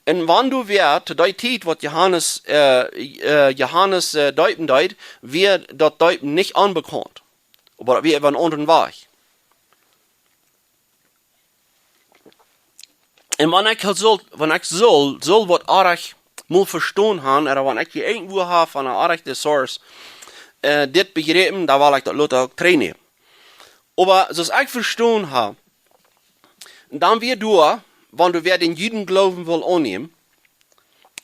Un wan doa wia, to dee Tiet, waut Johanes, äh, äh, Johanes, äh, deepen deed, wia daut Deepen nich onbekaunt. Oba daut wia opp eenen aundren Wajch. Un wan ekj saul, wan ekj saul, saul waut oajch mol vestonen haben, ooda wan ekj hia irjentwua hab von eene oajchte Source, äh, dit bejriepen, dan well ekj daut lota uk trigjnämen. Oba soo aus ekj vestonen hab, dan wia doa, wan doa wäa dän Judengloowen wull aunnämen,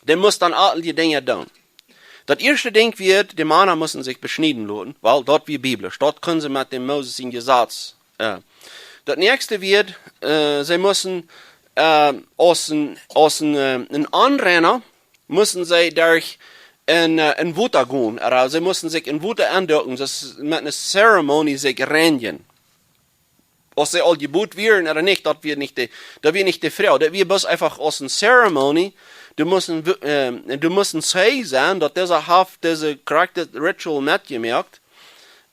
dee must dan aul dee Dinja doonen. Daut ieeschte Dinkj wia, de Mana musten sikj beschnieden loten, wiels daut wia biblisch. Daut kunnen see met däm Moses sien Jesaz, äh. Daut näakjste wia, äh, see musten, äh, aus een, aus een, äh, een Onreina, musten see derch een, äh, een Wota gonen. Ooda see musten sikj en Wota aunducken, daut es met eene Ceremony sikj reinjen. Aus see aul jebooten wieren ooda nich, daut wia nich de, daut wia nich de Froag. Daut wia bloos eefach aus eene Ceremony. Dee musten, ähm, dee musten see sennen, daut dise haft dise krakjte Ritual metjemoakt.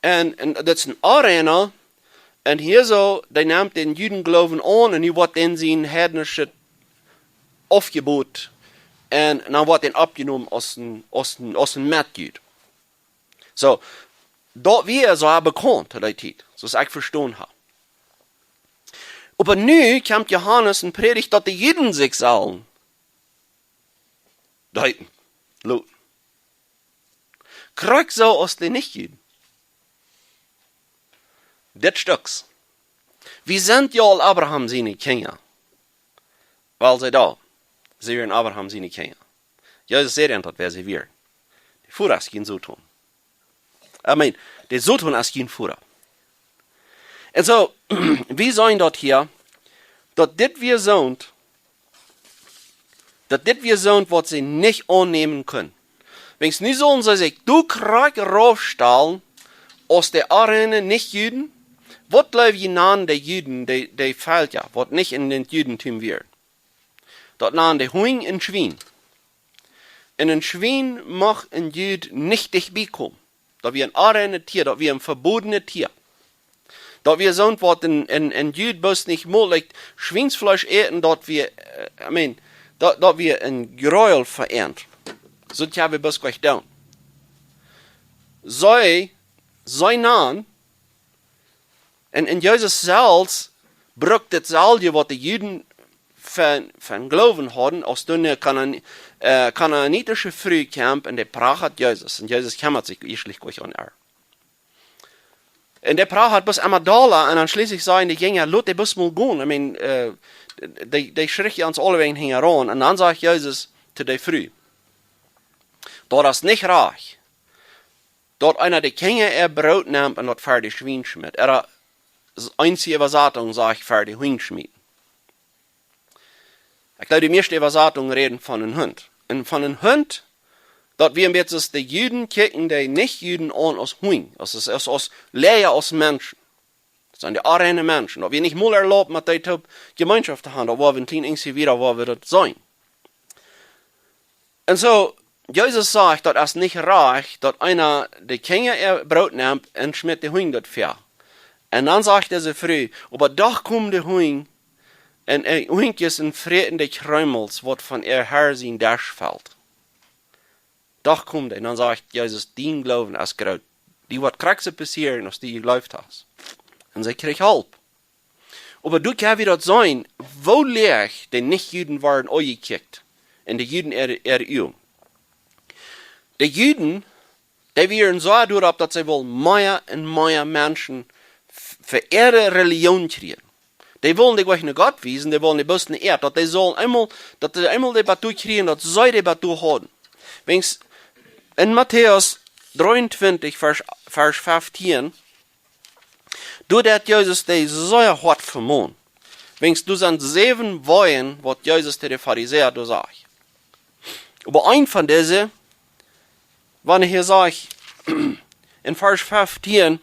Un, un daut es een Onreina. Un hia soo, dee nemt dän Judengloowen aun un nu woat dän sien heidnischet Aufjebot. Un dan woat dän oppjenomen aus een, aus een, aus een Metjud. Soo, daut wia soo bekaunt to dee Tiet, soo aus ekj vestonen hab. Oba nu kjemt Johanes un prädicht, daut de Juden sikj sullen deepen loten. Krakjt soo aus de Nich-Juden. Dit Stekj. Wie sent jo aul Abraham siene Kjinja? Wiels see daut, see wieren Abraham siene Kjinja. Jesus säd an, daut wäa see wieren. De Voda es jun Soton. I mean, de Soton es jun Voda. Un soo, wie seenen daut hia, daut dit wia soont, daut dit wia soont, waut see nich aunnämen kunnen. Wiels nu sullen see sikj doa krakjt raufstalen, aus de Onreine Nich-Juden, waut jleew jie nanen de Juden, de, de Velkja, waut nich en daut Judentum wieren? Daut nanen de Hunj un Schwien. Un een Schwien mucht een Jud nich dicht biekomen. Daut wia een onreinet Tia, daut wia een vebodnet Tia. Daut wia soont waut een, een, een Jud bloos nich mucht, like, Schwiensfleesch äten, daut wia, äh, I mean, daut, daut wia een Jreel fa an. Soo daut wia bloos nich doonen. See, see nanen, un, un Jesus selfst brukt daut selwje waut de Juden von, von Gloowen hauden, aus doa eene Kanaan-, äh, kanaanitische Fru kjemt un dee prachat Jesus. Un Jesus kjemmat sikj ieeschtlich nich om äa. Un dee prachat bloos emma dolla un dan schlieslich sajen de Jinja: "Lot dee bloos mol gonen." I mean, äh, dee, dee schricht ons aulawäajen hinjaraun. Un dan sajcht Jesus to dee Fru: "Daut es nich rajcht, daut eena de Kjinja äa Broot nemt un daut fa de Schwien schmitt." Ooda eenje Äwasatunk sajcht: "Fa de Hunj schmieten." Ekj jleew, de mieeschte Äwasatungen räden von een Hunt. Un von een Hunt, daut wia een bät soo aus de Juden kjikjten de Nich-Juden aun aus Hunj, aus, aus, aus, aus läaja aus Menschen. Daut sent de onreine Menschen. Daut wia nich mol erlaubt, met dee toop Jemeenschoft to haben. Daut woa wie een kjlien bät wieda, woa wie daut seenen. Un soo, Jesus sajcht, daut es nich rajcht, daut eena de Kjinja äa Broot nemt un schmitt de Hunj daut väa. Un dan sajcht dise Fru: "Oba doch komen de Hunj un, äh, Hunjkjes un fräten de Kjreemels, waut von äa Har sien Desch felt." Doch komen dee. Un dan sajcht Jesus: "Dien Gloowen es groot. Dee woat krakjt soo passieren, aus du jejleeft hast." Un see kjrieech Help. Oba doa kjenn wie daut seenen, woo läach de Nich-Juden wieren aunjekjikjt en de Juden äare, äare Uagen. De Juden, dee wieren soo doaropp, daut see wullen mea un mea Menschen f-, fa äare Religion kjrieen. Dee wullen dee nich no Gott wiesen, dee wullen dee bloos no Ieed, daut dee sullen eemol, daut dee eemol dee Batu kjrieen, daut see dee Batu hauden. Wiels en Matäus dree un twintich, Varsch, Varsch feftieen, doa deit Jesus dee sea hoat vemonen. Wäajens doa sent säwen Wäaj, waut Jesus to de Farisäa doa sajcht. Oba eent von dise, wan hee sajcht, en Varsch feftieen,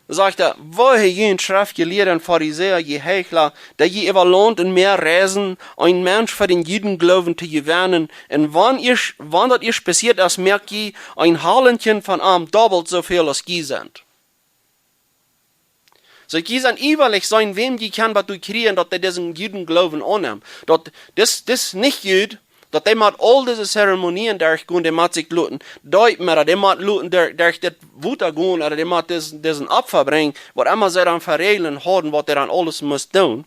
sajcht hee: "Wehe junt, Schreftjelieede un Farisäa, jie Heichla, dee jie äwa Launt un Mäa reisen, een Mensch fa dän Judengloowen to jewennen, un wan ieescht, wan daut ieescht passieet es, moakt jie een Halentje von am, dobbelt soo väl aus jie sent." Soo, jie sent äwalich seenen, wäm jie kjennen bat doa kjrieen, daut dee disen Judengloowen aunnämen. Daut, dis, dis Nich-Jud, daut dee mott aul dise Zeremonien derchgonen, dee mott sikj loten deepen, ooda dee mott loten derch, derch dit Wota gonen, ooda dee mott dis, disen Opfa brinjen, waut emma see dan fa Räajlen hauden, waut dee dan aules must doonen.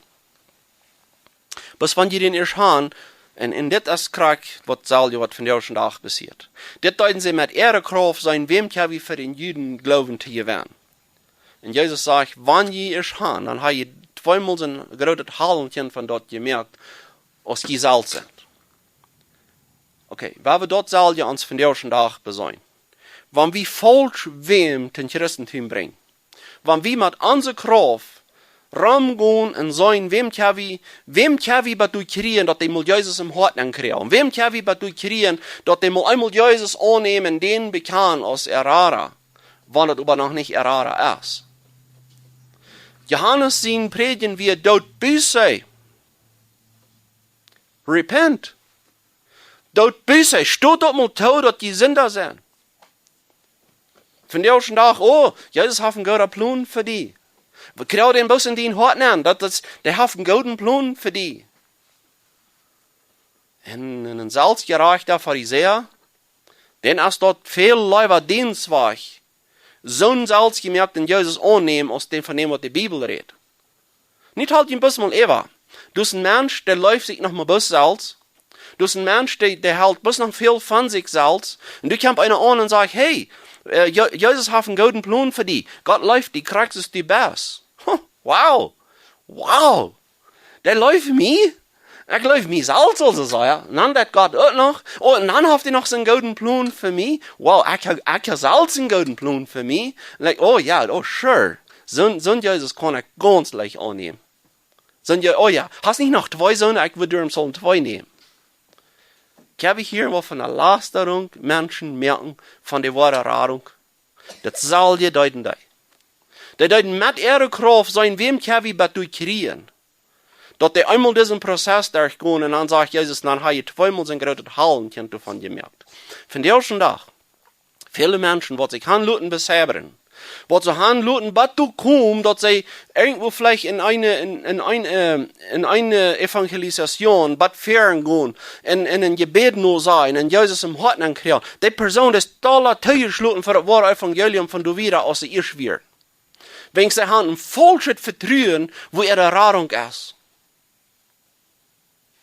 Bat wan jie dän ieescht han, un, un dit es krakjt waut selwje waut vondoag dän Dach passieet. Dit deeden see met äare Krauft seenen, wäm kjenn wie fa dän Judengloowen to jewennen. Un Jesus sajcht: "Wan jie ieescht han, dan ha jie tweemol soon grootet Halentje von daut jemoakt, aus jie selfst sent." Okay, woo wie daut selwje ons vondoag dän Dach beseenen. Wan wie faulsch wäm tom Christentum brinjen, wan wie met onse Krauft romgonen un seenen, wäm kjenn wie, wäm kjenn wie bat doa kjrieen, daut dee mol Jesus em Hoat aunjrieen. Wäm kjenn wie bat doa kjrieen, daut dee mol eemol Jesus aunnämen un dän bekjanen aus äa Rada, wan daut oba noch nich äa Rada es. Johanes sien Prädjen wia: "Doot Buße. Repent. Doot Buße. Stot daut mol too, daut jie Sinda sent." Vondoag dän Dach: "Oh, Jesus haft een gooden Plon fa die. Wie kjrieen dän bloos en dien Hoat aun. Daut es, dee haft een gooden Plon fa die." Un, un een selfstjerajchta Farisäa, dän es daut väl leewa, dän Wajch, soon selfstjemoakten Jesus aunnämen, aus dän von däm waut de Bibel rät. Nu halt junt bloos mol äwa. Doa es een Mensch, dee leeft sikj noch mau bloos selfst. Doa es een Mensch, dee, dee helt bloos noch väl von sikj selfst. Un doa kjemt eena aun un sajcht: "Hey, äh, Je-, Jesus haft een gooden Plon fa die. Gott leeft die, krakjt soo aus du best." Huh, wow. Wow. Dee leeft mie? Ekj leef mie selfst aul soo sea. Un dan deit Gott uk noch. Oh, un dan haft hee noch soon gooden Plon fa mie. Wow, ekj ha, ekj ha selfst een gooden Plon fa mie. Like, oh jo, oh sure. Soon, soon Jesus kaun ekj gaunz leicht aunnämen. Soon Je-, oh jo, hast nich noch twee soone? Ekj wudd doaromm sellen twee nämen. Ekj hab hia waut von de Lasterunk Menschen moaken von de woare Radunk. Daut selwje deeden dee. Dee deeden met äare Krauft seenen, wäm kjenn wie bat doa kjrieen, daut dee eemol disen Prozess derchgonen, un dan sajcht Jesus: "Dan ha jie tweemol soon grootet Halentje doavon jemoakt." Vondoag dän Dach, väle Menschen, waut sikj han loten beseibren, waut see han loten bat doa komen, daut see irjentwua veleicht en eene, en, en eene, äh, en eene Evangelisation bat väaren gonen, en, en een Jebäd nosajen, en Jesus em Hoat aunjrieen. Dee Persoon es dolla toojeschloten fa daut woare Evangelium von doa wieda aus see ieescht wia. Wäajens see han een faulschet Vetruen, wua äare Radunk es.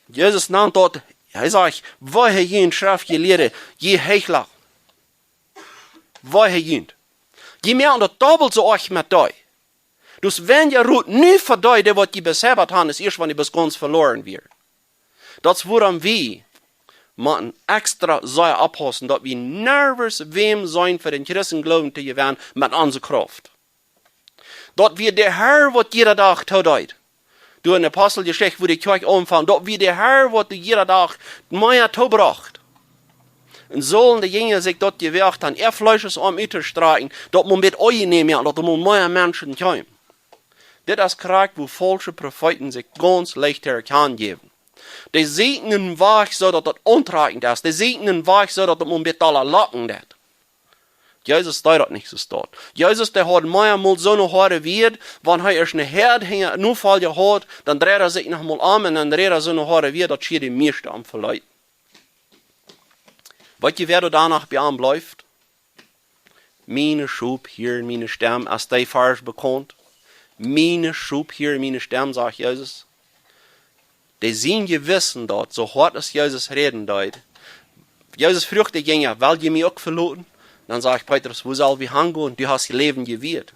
Jesus nant daut, hee sajcht: "Wehe junt, Schreftjelieede, jie Heichla. Wehe junt. Jie moaken daut dobbelt soo oft met dee. Daut es, wan jie rut nu fa dee, dee waut jie beseibat han, es ieescht, wan dee bat gaunz veloaren wia." Daut es wuarom wie motten extra sea oppaussen, daut wie nirjens wäm seenen fa dän Christengloowen to jewennen met onse Krauft. Daut wia de Herr, waut jieda Dach toodeed. Doa en Aposteljeschicht, wua de Kjoakj aunfunk, daut wia de Herr, waut doa jieda Dach mea toobrocht. Un sullen de Jinja sikj daut jewoacht han, äa Fleesch es om uttostrakjen, daut mau met Oajen nämen, jo, daut mau mea Menschen kjeemen. Dit es krakjt, wua faulsche Profeeten sikj gaunz leicht to erkjanen jäwen. Dee sieekjen een Wajch, soo daut daut auntrakjent es. Dee sieekjen een Wajch, soo daut daut mau een bät dolla locken deit. Jesus deed daut nich soo stoakj. Jesus, dee haud meamol soone hoade Wieed, wan hee ieescht ne Häad hinja, ne Folj haud, dan dreid hee sikj noch mol om un dan räd hee soone hoade Wieed, daut schient am mieeschte am veleet. Weet jie, wäa doa doano bie am blift? Miene Schop hieren miene Stemm, es dee Varsch bekaunt. Miene Schop hieren miene Stemm, sajcht Jesus. Dee sien Jewessen daut, soo hoat aus Jesus räden deed. Jesus fruach de Jinja: "Well jie mie uk veloten?" Dan sajcht Petrus: "Wua sell wie hangonen? Du hast je Läwen jewieet."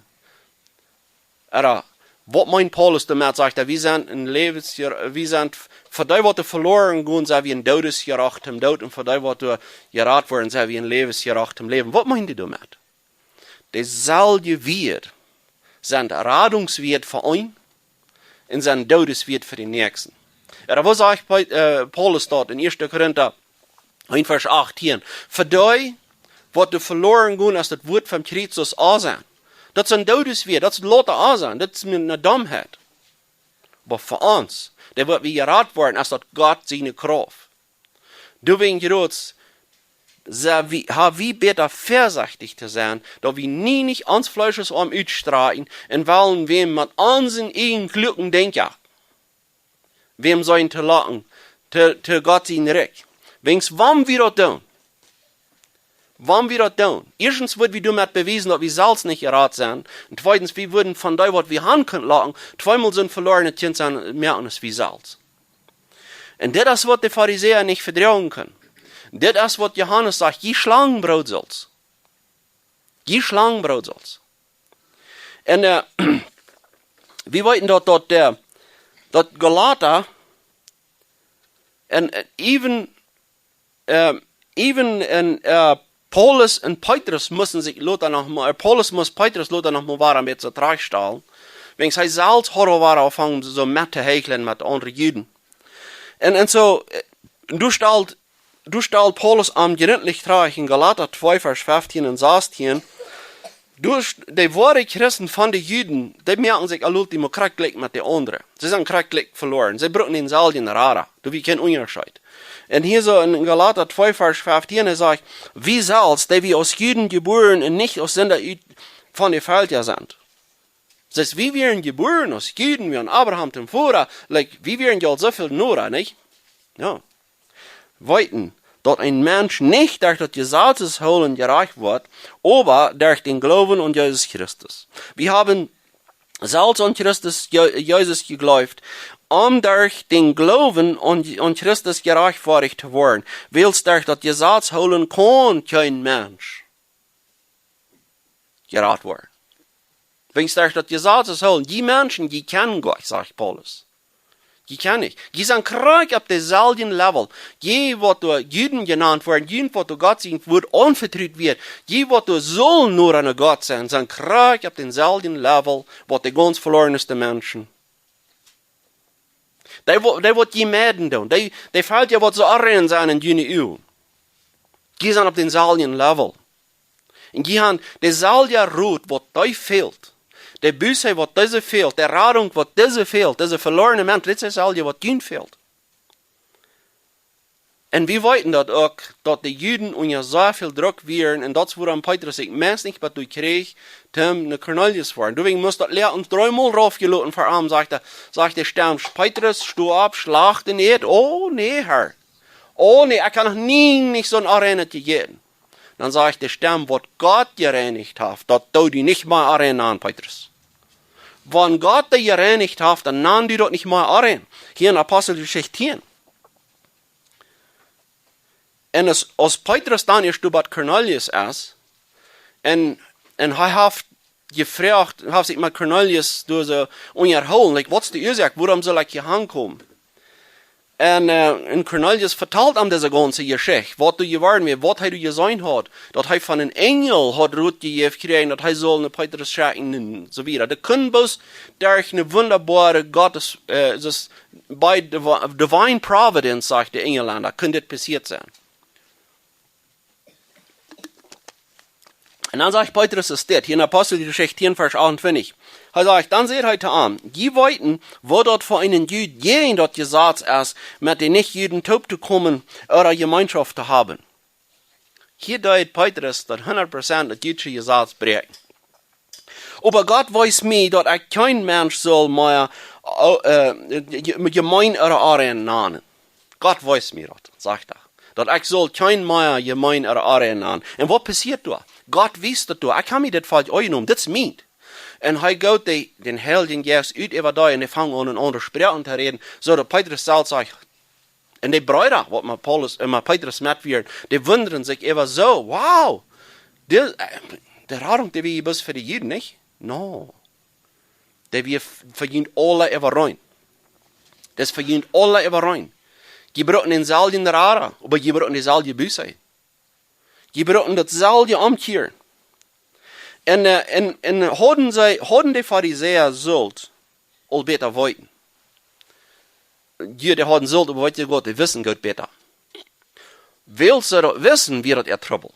Ooda, Waut meent Paulus doamet, sajcht hee, wie sent een Läwensjer-, wie sent, fa dee waut doa veloaren gonen, sent wie een Doodesjerajcht em Doot, un fa dee waut doa jerat woaren, sent wie een Läwensjerajcht em Läwen? Waut meent hee doamet? Deeselwje Wieed sent Radungswieed fa eenen un sent Doodeswieed fa dän Näakjsten. Jo, dan waut sajcht Pau-, äh, Paulus doa en ieeschte Korinta eent Varsch achtieen? Fa dee waut doa veloaren gonen, es daut Wuat von Christus aun sent. Daut sent Doodeswieed, daut es lota aun sent, daut es eene Domheit. Oba fa ons, dee waut wie jerat woaren, es daut Gott siene Krauft. Doawäajen, Jroots, sent wie, ha wie bäta väasechtich to sennen, daut wie nie nich ons Fleesch aum utstrakjen un wellen wäm met onse ieejne kluake Denkjen, wäm sellen to locken, to, to Gott sien Rikj. Wäajens wan wie daut doonen, wan wie daut doonen, ieeschtens wudden wie doamet bewiesen, daut wie selfst nich jerat sent. Un tweedens, wie wudden von dee, waut wie haben kunnen locken, tweemol soon veloarenet Kjint sennen, moakjen aus wie selfst. Un dit es, waut de Farisäa nich vedroagen kunnen. Dit es, waut Johanes sajcht: Jie Schlangenbroosels. Jie Schlangenbroosels. Un, äh, wie weeten daut, daut, äh, daut Galata un, äh, even, äh, even un, äh, Paulus un Petrus musten sikj lota noch mol, äh, Paulus must Petrus lota noch mol wada een bät trajchtstalen. Wäajens hee selfst haud aul wada aunjefongen soo met to heekjlen met aundre Juden. Un, un soo, äh, doa stalt, doa stalt Paulus am jrintlich trajcht en Galata twee Varsch feftieen un sastieen. Doa st-, de woare Christen von de Juden, dee moaken sikj aul emma krakjt jlikj met de aundre. See sent krakjt jlikj veloaren. See brucken dänselwjen Rada. Doa wia kjeen Unjascheet. Un hia soo en Galata twee Varsch feftieen, hee sajcht: Wie selfst, dee wie aus Juden jebuaren un nich aus Sinda ut, von de Velkja sent. Daut es, wie wieren jebuaren aus Juden, wie aun Abraham dän Voda, like, wie wieren je aul soo väl noda, nich? Jo. Weeten, daut een Mensch nich derch daut Jesaz hoolen jerajcht woat, oba derch dän Gloowen aun Jesus Christus. Wie haben selfst aun Christus Je-, Jesus jejleeft, om derch dän Gloowen aun, aun Christus jerajchtfoadicht to woaren, wiels derch daut Jesaz hoolen kaun kjeen Mensch jerat woaren. Wäajens derch daut Jesaz hoolen, jie Menschen, jie kjennen Gott, sajcht Paulus. Jie kjennen nich. Jie sent krakjt opp dänselwjen Level. Jie waut doa Juden jenant woaren, jie waut doa Gott sien Wuat aunvetrut woat, jie waut doa sullen noda aun Gott sennen, sent krakjt opp dänselwjen Level, waut de gaunz veloarenste Menschen. Dee wo-, dee waut jie meiden doonen, dee, dee fält je waut soo aun sennen en june Uagen. Jie sent opp dänselwjen Level. Un jie haben dänselwjen Rot waut dee fält. De Buße waut dise fält, de Radunk waut dise fält, dise veloarne Mensch, dit es daut selwje waut junt fält. Un wie weeten daut uk, daut de Juden unja sea väl Druck wieren, un daut es wuarom Petrus sikj meist nich bat doa kjrieech, toom no Kornelius foaren. Doawäajen must daut Läwen dreemol raufjeloten ver am, sajcht de, sajcht de Stemm: Petrus, sto opp, schlacht un ät. Oh, nä, Herr. Oh, nä, ekj hab noch nie nich soon onreinet jejäten. Dan sajcht de Stemm: Waut Gott jereinicht haft, daut doo die nich mea onrein nanen, Petrus. Wan Gott dee jereinicht haft, dan nan die daut nich mea onrein. Hia en Aposteljeschicht tieen. Un aus, aus Petrus dan ieescht doa bat Kornelius es, un, un hee haft jefroacht, haft sikj met Kornelius doa soo unjahoolen, like, waut es de Uasoak, wuarom saul ekj hia hankomen? Un, äh, un Kornelius vetalt am dise gaunze Jeschicht, waut doa jeworden wia, waut hee doa jeseenen haud, daut hee von een Enjel haud Rot jejäft jekjräajen, daut hee sull no Petrus schekjen un soo wieda. Daut kunn bloos derch eene wundaboare Gottes, äh, daut bie divi-, divine providence, sajcht de Enjlenda, kunn dit passieet sennen. Un dan sajcht Petrus es dit, hia en Aposteljeschicht tieen, Varsch achtuntwintich. Hee sajcht, dan säd hee to an: Jie weeten, waut daut fa eenen Jud jäajen daut Jesaz es, met de Nich-Juden toop to komen, ooda Jemeenschoft to haben. Hia deed Petrus daut hundat Prozent daut jüdische Jesaz bräakjen. Oba Gott wees mie, daut ekj kjeen Mensch saul mea, äh, je-, jemeen ooda onrein nanen. Gott wees mie daut, sajcht hee. Daut ekj saul kjeen mea jemeen ooda onrein nanen. Un waut passieet doa? Gott wiest daut doa. Ekj hab mie dit Volkj aunjenomen. Dit es mient. Un hee goot de, dän Heiljen Jeist ut äwa dee un dee fangen aun en aundre Sproaken to räden, soo daut Petrus selfst sajcht, un de Breeda, waut met Paulus, äh, met Petrus met wieren, dee wundaden sikj äwa soo: Wow, de, äh, de Radunk, dee wia bloos fa de Juden, nich? No. Dee wia f-, fa junt aula äwareen. Daut es fa junt aula äwareen. Jie brucken dänselwjen Rara, oba jie brucken deeselwje Buße. Jie brucken dautselwje Omkjieren. Un, äh, un, un hauden see, hauden de Farisäa sult aul bäta weeten. Jo, dee hauden sult, oba weet jie waut, dee wisten goot bäta. Wiels see daut wisten, wia daut äa Trubbel.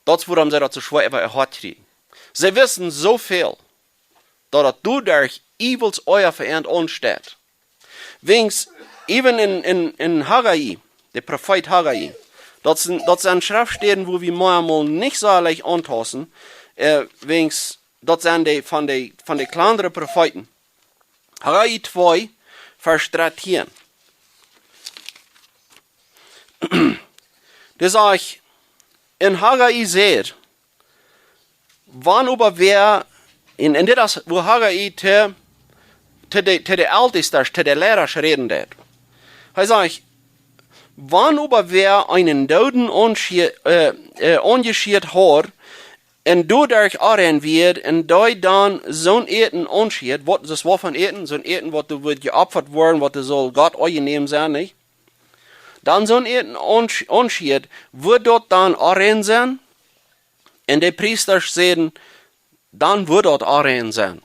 Daut es wuarom see daut soo schwoa äwa äa Hoat kjrieejen. See wisten soo väl, daut daut doaderch iewels ea fa an aunsteit. Wiels, even en, en, en Haggai, de Profeet Haggai, daut sent, daut sent Schreftstäden, wua wie mau mol nich soo leicht auntaussen, äh, wiels, daut sent dee von de, von de kjlandre Profeeten. Haggai twee, Varsch dartieen. Dee sajcht, en Haggai säd, wan oba wäa, un, un dit es, wua Haggai to, to de, to de Eltestasch, to de Leidasch räden deed. Hee sajcht, wan oba wäa eenen Dooden aunschie-, äh, äh, aunjeschieet haud, un doaderch onrein wort, un dee dan soon Äten aunschieet, waut, daut es waut von Äten, soon Äten, waut doa woat jeopfat woaren, waut doa saul Gott aunjenomen sennen, nich? Dan soon Äten aunsch-, aunschieet, woat daut dan onrein sennen? Un de Priestasch säden, dan woat daut onrein sennen.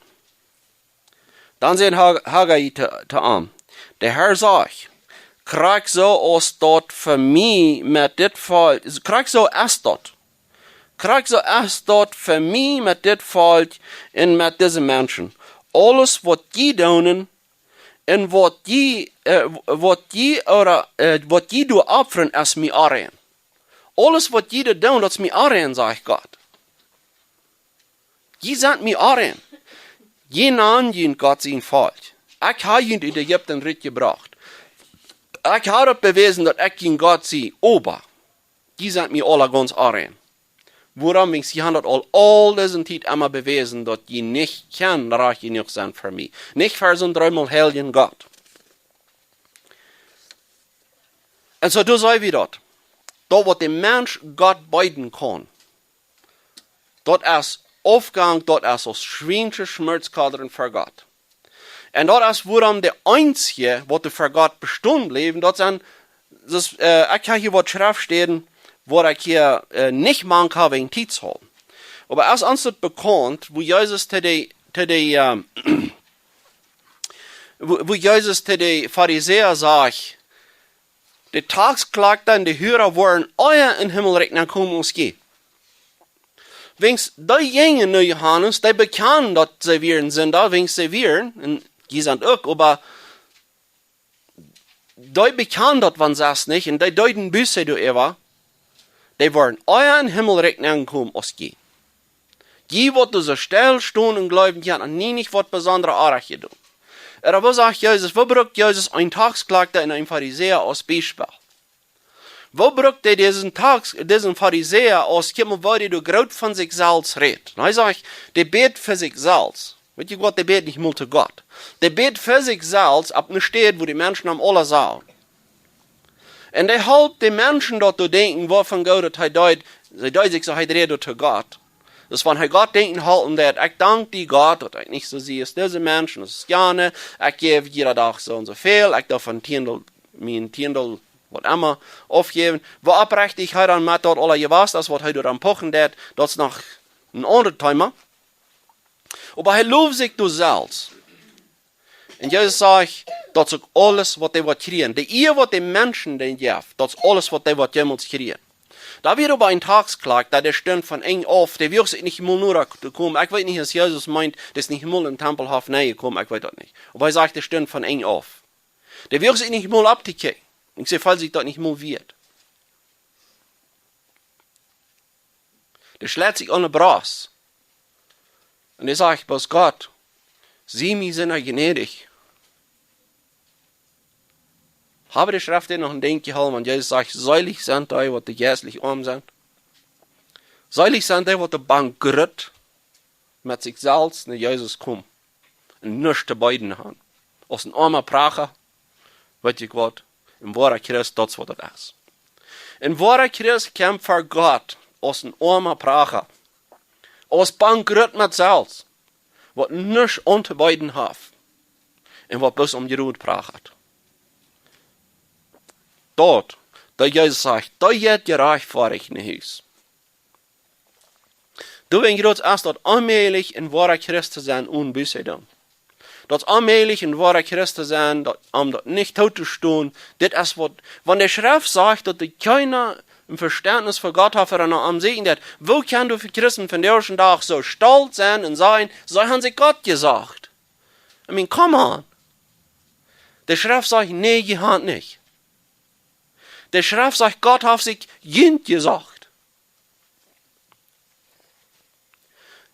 Dan säd Ha-, Haggai to, to am, de Herr sajcht, krakjt soo aus daut fa mie met dit Volkj, krakjt soo es daut. Krakjt soo es daut fa mie met dit Volkj un met dise Menschen. Aules waut jie doonen un waut jie, äh, waut jie, ooda, äh, waut jie doa opfren, es mie onrein. Aules waut jie doa doonen, daut es mie onrein, sajcht Gott. Jie sent mie onrein. Jie nanen junt Gott sien Volkj. Ekj hab junt ut Ägipten rutjebrocht. Ekj hab daut bewäsen, daut ekj jun Gott sie, oba jie sent mie aula gaunz onrein. Wuarom? Wiels jie haben daut aul, aul dise Tiet emma bewäsen, daut jie nich kjennen rajcht jenuach sennen fa mie. Nich fa soon dreemol heiljen Gott. Un soo, doa seen wie daut. Daut waut de Mensch Gott beeden kaun, daut es Aufgang, daut es aus schwiensche Schmutzkaulen fa Gott. Un daut es wuarom de eensje, waut fa Gott bestonen bliewen, daut sent, daut, äh, ekj hab hia waut Schreftstäden, wua ekj hia, äh, nich mank hab wäajen Tiet. Oba es ons daut bekaunt, wua Jesus to de, to de, ähm, wua, wua Jesus to de Farisäa sajcht, de Taxkloakta un de Hura woaren ea em Himmelrikj nenkomen aus jie. Wiels dee jinjen no Johanes, dee bekjanen, daut see wieren Sinda, wiels see wieren, un jie sent uk, oba dee bekjanen daut von sest nich, un dee deeden Buße doaräwa, dee woaren ea em Himmelrikj nenkomen aus jie. Jie waut doa soo stell stonen un jleewen, jie haben nie nich waut besondret orrajcht jedonen. Un dan, woo sajcht Jesus, woo brukt Jesus een Taxkloakta un een Farisäa aus Biespel? Woo brukt hee disen Tax-, disen Farisäa aus, kjikj mol, woo dee doa groot von sikj selfst rät? Un hee sajcht, dee bät fa sikj selfst. Weet jie waut, dee bät nich mol to Gott. Dee bät fa sikj selfst opp eene Städ, wua de Menschen am aula sagen. Un dee halpt de Menschen daut to denkjen, woo von Gott daut hee deed, see deed sikj soo, hee dreid daut to Gott. Daut wan hee Gott denkjen halpen deed, ekj dank die, Gott, daut ekj nich soo sie aus dise Menschen, aus jane, ekj jäw jieda Dach soo un soo väl, ekj doo von Tiendel, mien Tiendel, waut emma, aufjäwen. Woo oprechtich hee dan met daut aula jewast es, waut hee doa aun pochen deed, daut es noch een aundret Thema. Oba hee loft sikj doa selfst. Un Jesus sajcht, daut es uk aules, waut hee woat kjrieen. De Ea, waut de Menschen dän jeft, daut es aules, waut hee woat jemols kjrieen. Doa wia oba een Taxkloakta, dee stunt von enj auf, dee wuag sikj nich mol noda to komen. Ekj weet nich, aus Jesus meent, dee es nich mol em Tempelhoff nenjekomen, ekj weet daut nich. Oba hee sajcht, dee stunt von enj auf. Dee wuag sikj nich mol opptokjikjen. Ekj saj, felt sikj daut nich mol wieet. Dee schleit sikj aun de Brost. Un dee sajcht, bloos Gott, sie mie Sinda jnädich. Hab wie de Schreft noch een Denkj jehoolen, wan Jesus sajcht, seelich sent dee, waut de jeistlich oam sent. Seelich sent dee, waut de bankrutt met sikj selfst no Jesus komen un nuscht to beeden haben. Aus een oama Pracha, weet jie waut, een woara Christ, daut es waut daut es. Een woara Christ kjemt ver Gott aus een oama Pracha, aus bankrutt met selfst. waut nuscht auntobeeden haft un waut bloos om Jrod prachat. Daut, daut Jesus sajcht, daut jeit jerajcht fa die no Hus. Doawäajen, jrods es daut onmäajlich, een woara Christ to sennen, onen Buße doonen. Daut es onmäajlich, een woara Christ to sennen, daut, om daut nich tootostonen. Dit es waut, wan de Schreft sajcht, daut doa kjeena een Vestentnis fa Gott haft, wan hee no am sieekjen deit. Woo kaun daut fa Christen vondoag dän Dach soo stolt sennen un sajen, see haben sikj Gott jesajcht? I mean, come on. De Schreft sajcht, nä, jie haben nich. De Schreft sajcht, Gott haft sikj junt jesajcht.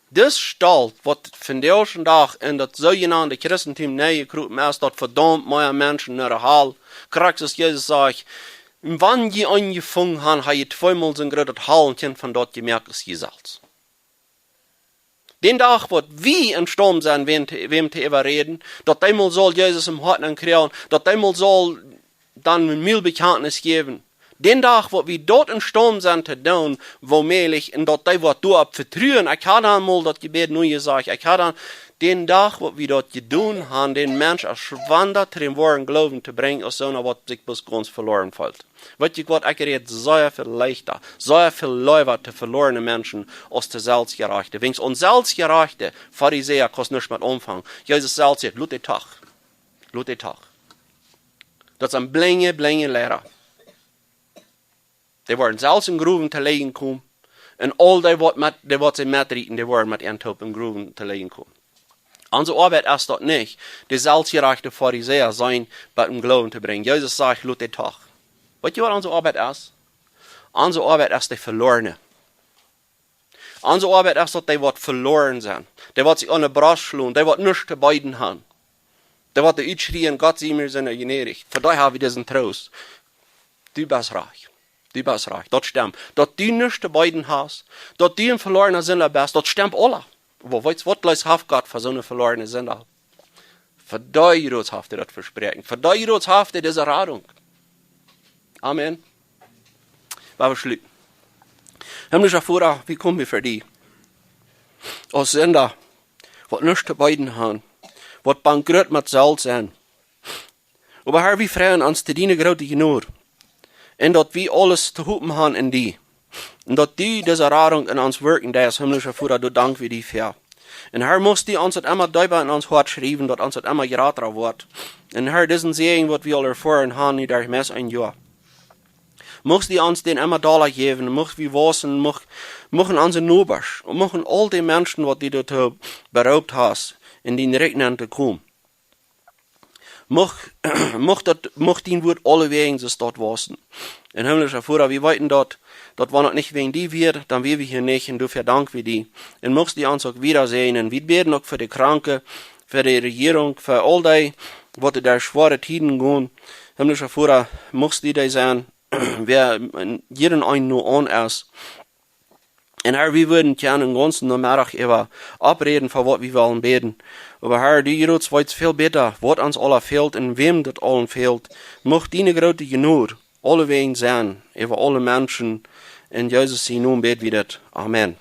Dis Stolt, waut vondoag dän Dach en daut soojenaunte Christentum nenjekropen es, daut vedaumt mea Menschen no de Hal. Krakjt soo aus Jesus sajcht, wan jie eenen jefungen haben, haft jie tweemol soon grootet Hal un kjennen von daut jemoakt aus jie selfst. Dän Dach, waut wie em Staum sent, wäm to, wäm to äwaräden, daut dee mol saul Jesus em Hoat aunjrieen, daut dee mol saul dan een Mulbekjantnis jäwen. Dän Dach, waut wie daut em Staum sent to doonen, woo mäajlich, un daut dee woat doaropp vetruen, ekj hab dan mol daut Jebäd nu jesajcht, ekj hab dan, dän Dach, waut wie daut jedonen haben, dän Mensch aus Schwanda to däm woaren Gloowen to brinjen, aus soona, waut sikj bloos gaunz veloaren feelt. Weet jie waut, ekj räd sea väl leichta, sea väl leewa to velorne Menschen aus to selfstjerajchte. Wäajen onselfstjerajchte Farisäa kaust nuscht met aunfangen. Jesus selfst sajcht, lot dee doch. Lot dee doch. Daut sent blinje, blinje Liera. Dee woaren selfst em Growen to lijen komen. Un aul dee waut met, dee waut see metrieten, dee woaren met an toop em Growen to lijen komen. Onse Oabeit es daut nich, de selfstjerajchte Farisäa sennen bat em Gloowen to brinjen. Jesus sajcht, lot dee doch. Weet jie waut onse Oabeit es? Onse Oabeit es de Velorne. Onse Oabeit es daut dee waut veloaren sent. Dee waut sikj aun de Brost schlonen, dee waut nuscht to beeden haben. Dee waut utschrieen, Gott, sie mir seine gnädig. Fa dee hab wie disen Troost. Du best rajcht. Du best rajcht. Daut stemt. Daut du nuscht to beeden hast, daut du een velorna Sinda best, daut stemt aula. Oba weetst waut, bloos haft Gott fa soone velorne Sinda? Fa dee jrods haft hee daut Vespräakjen. Fa dee jrods haft hee dise Radunk. Amen. Lot ons schluten. Himmlischa Voda, wie komen wie fa die? Aus Sinda, waut nuscht to beeden haben, waut bankrott met selfst sent. Oba Herr, wie freien ons to diene groote Jnod. Un daut wie aules to hopen haben en die. Un daut du dise Radunk en ons wirkjen deist, himmlischa Voda, doa dank wie die fa. Un Herr, muchst du ons daut emma deepa en ons Hoat schriewen, daut ons daut emma jrata woat. Un Herr, disen Säajen, waut wie aul erfoaren haben, nu derch mea aus een Joa. Muchst du ons dän emma dolla jäwen, mucht wie wausen, mucht, muchten onse Nobasch, un muchten aul dee Menschen, waut du doatoo beroopt hast, en dien Rikj nenn to komen. Mucht, mucht daut, mucht dien Wort aulewäajen soo staut wausen. Un himmlischa Voda, wie weeten daut, daut wan daut nich wäajen die wia, dan wia wie hia nich, un doafäa dank wie die. Un muchst du ons uk wieda säajnen. Wie bäden uk fa de Kranke, fa de Rejierunk, fa aul dee, waut derch schwoare Tieden gonen. Himmlischa Voda, muchst du dee sennen, wäa en jieda eenen nu aun es. Un Herr, wie wudden kjennen dän gaunzen Nomeddach äwa oppreden, fa waut wie wellen bäden. Oba Herr, du jrods weetst väl bäta, waut ons aula fält un wäm daut aulen fält. Mucht diene groote Jnod aulewäajen sennen, äwa aule Menschen. En Jesus sienen Nomen bäd wie dit. Amen.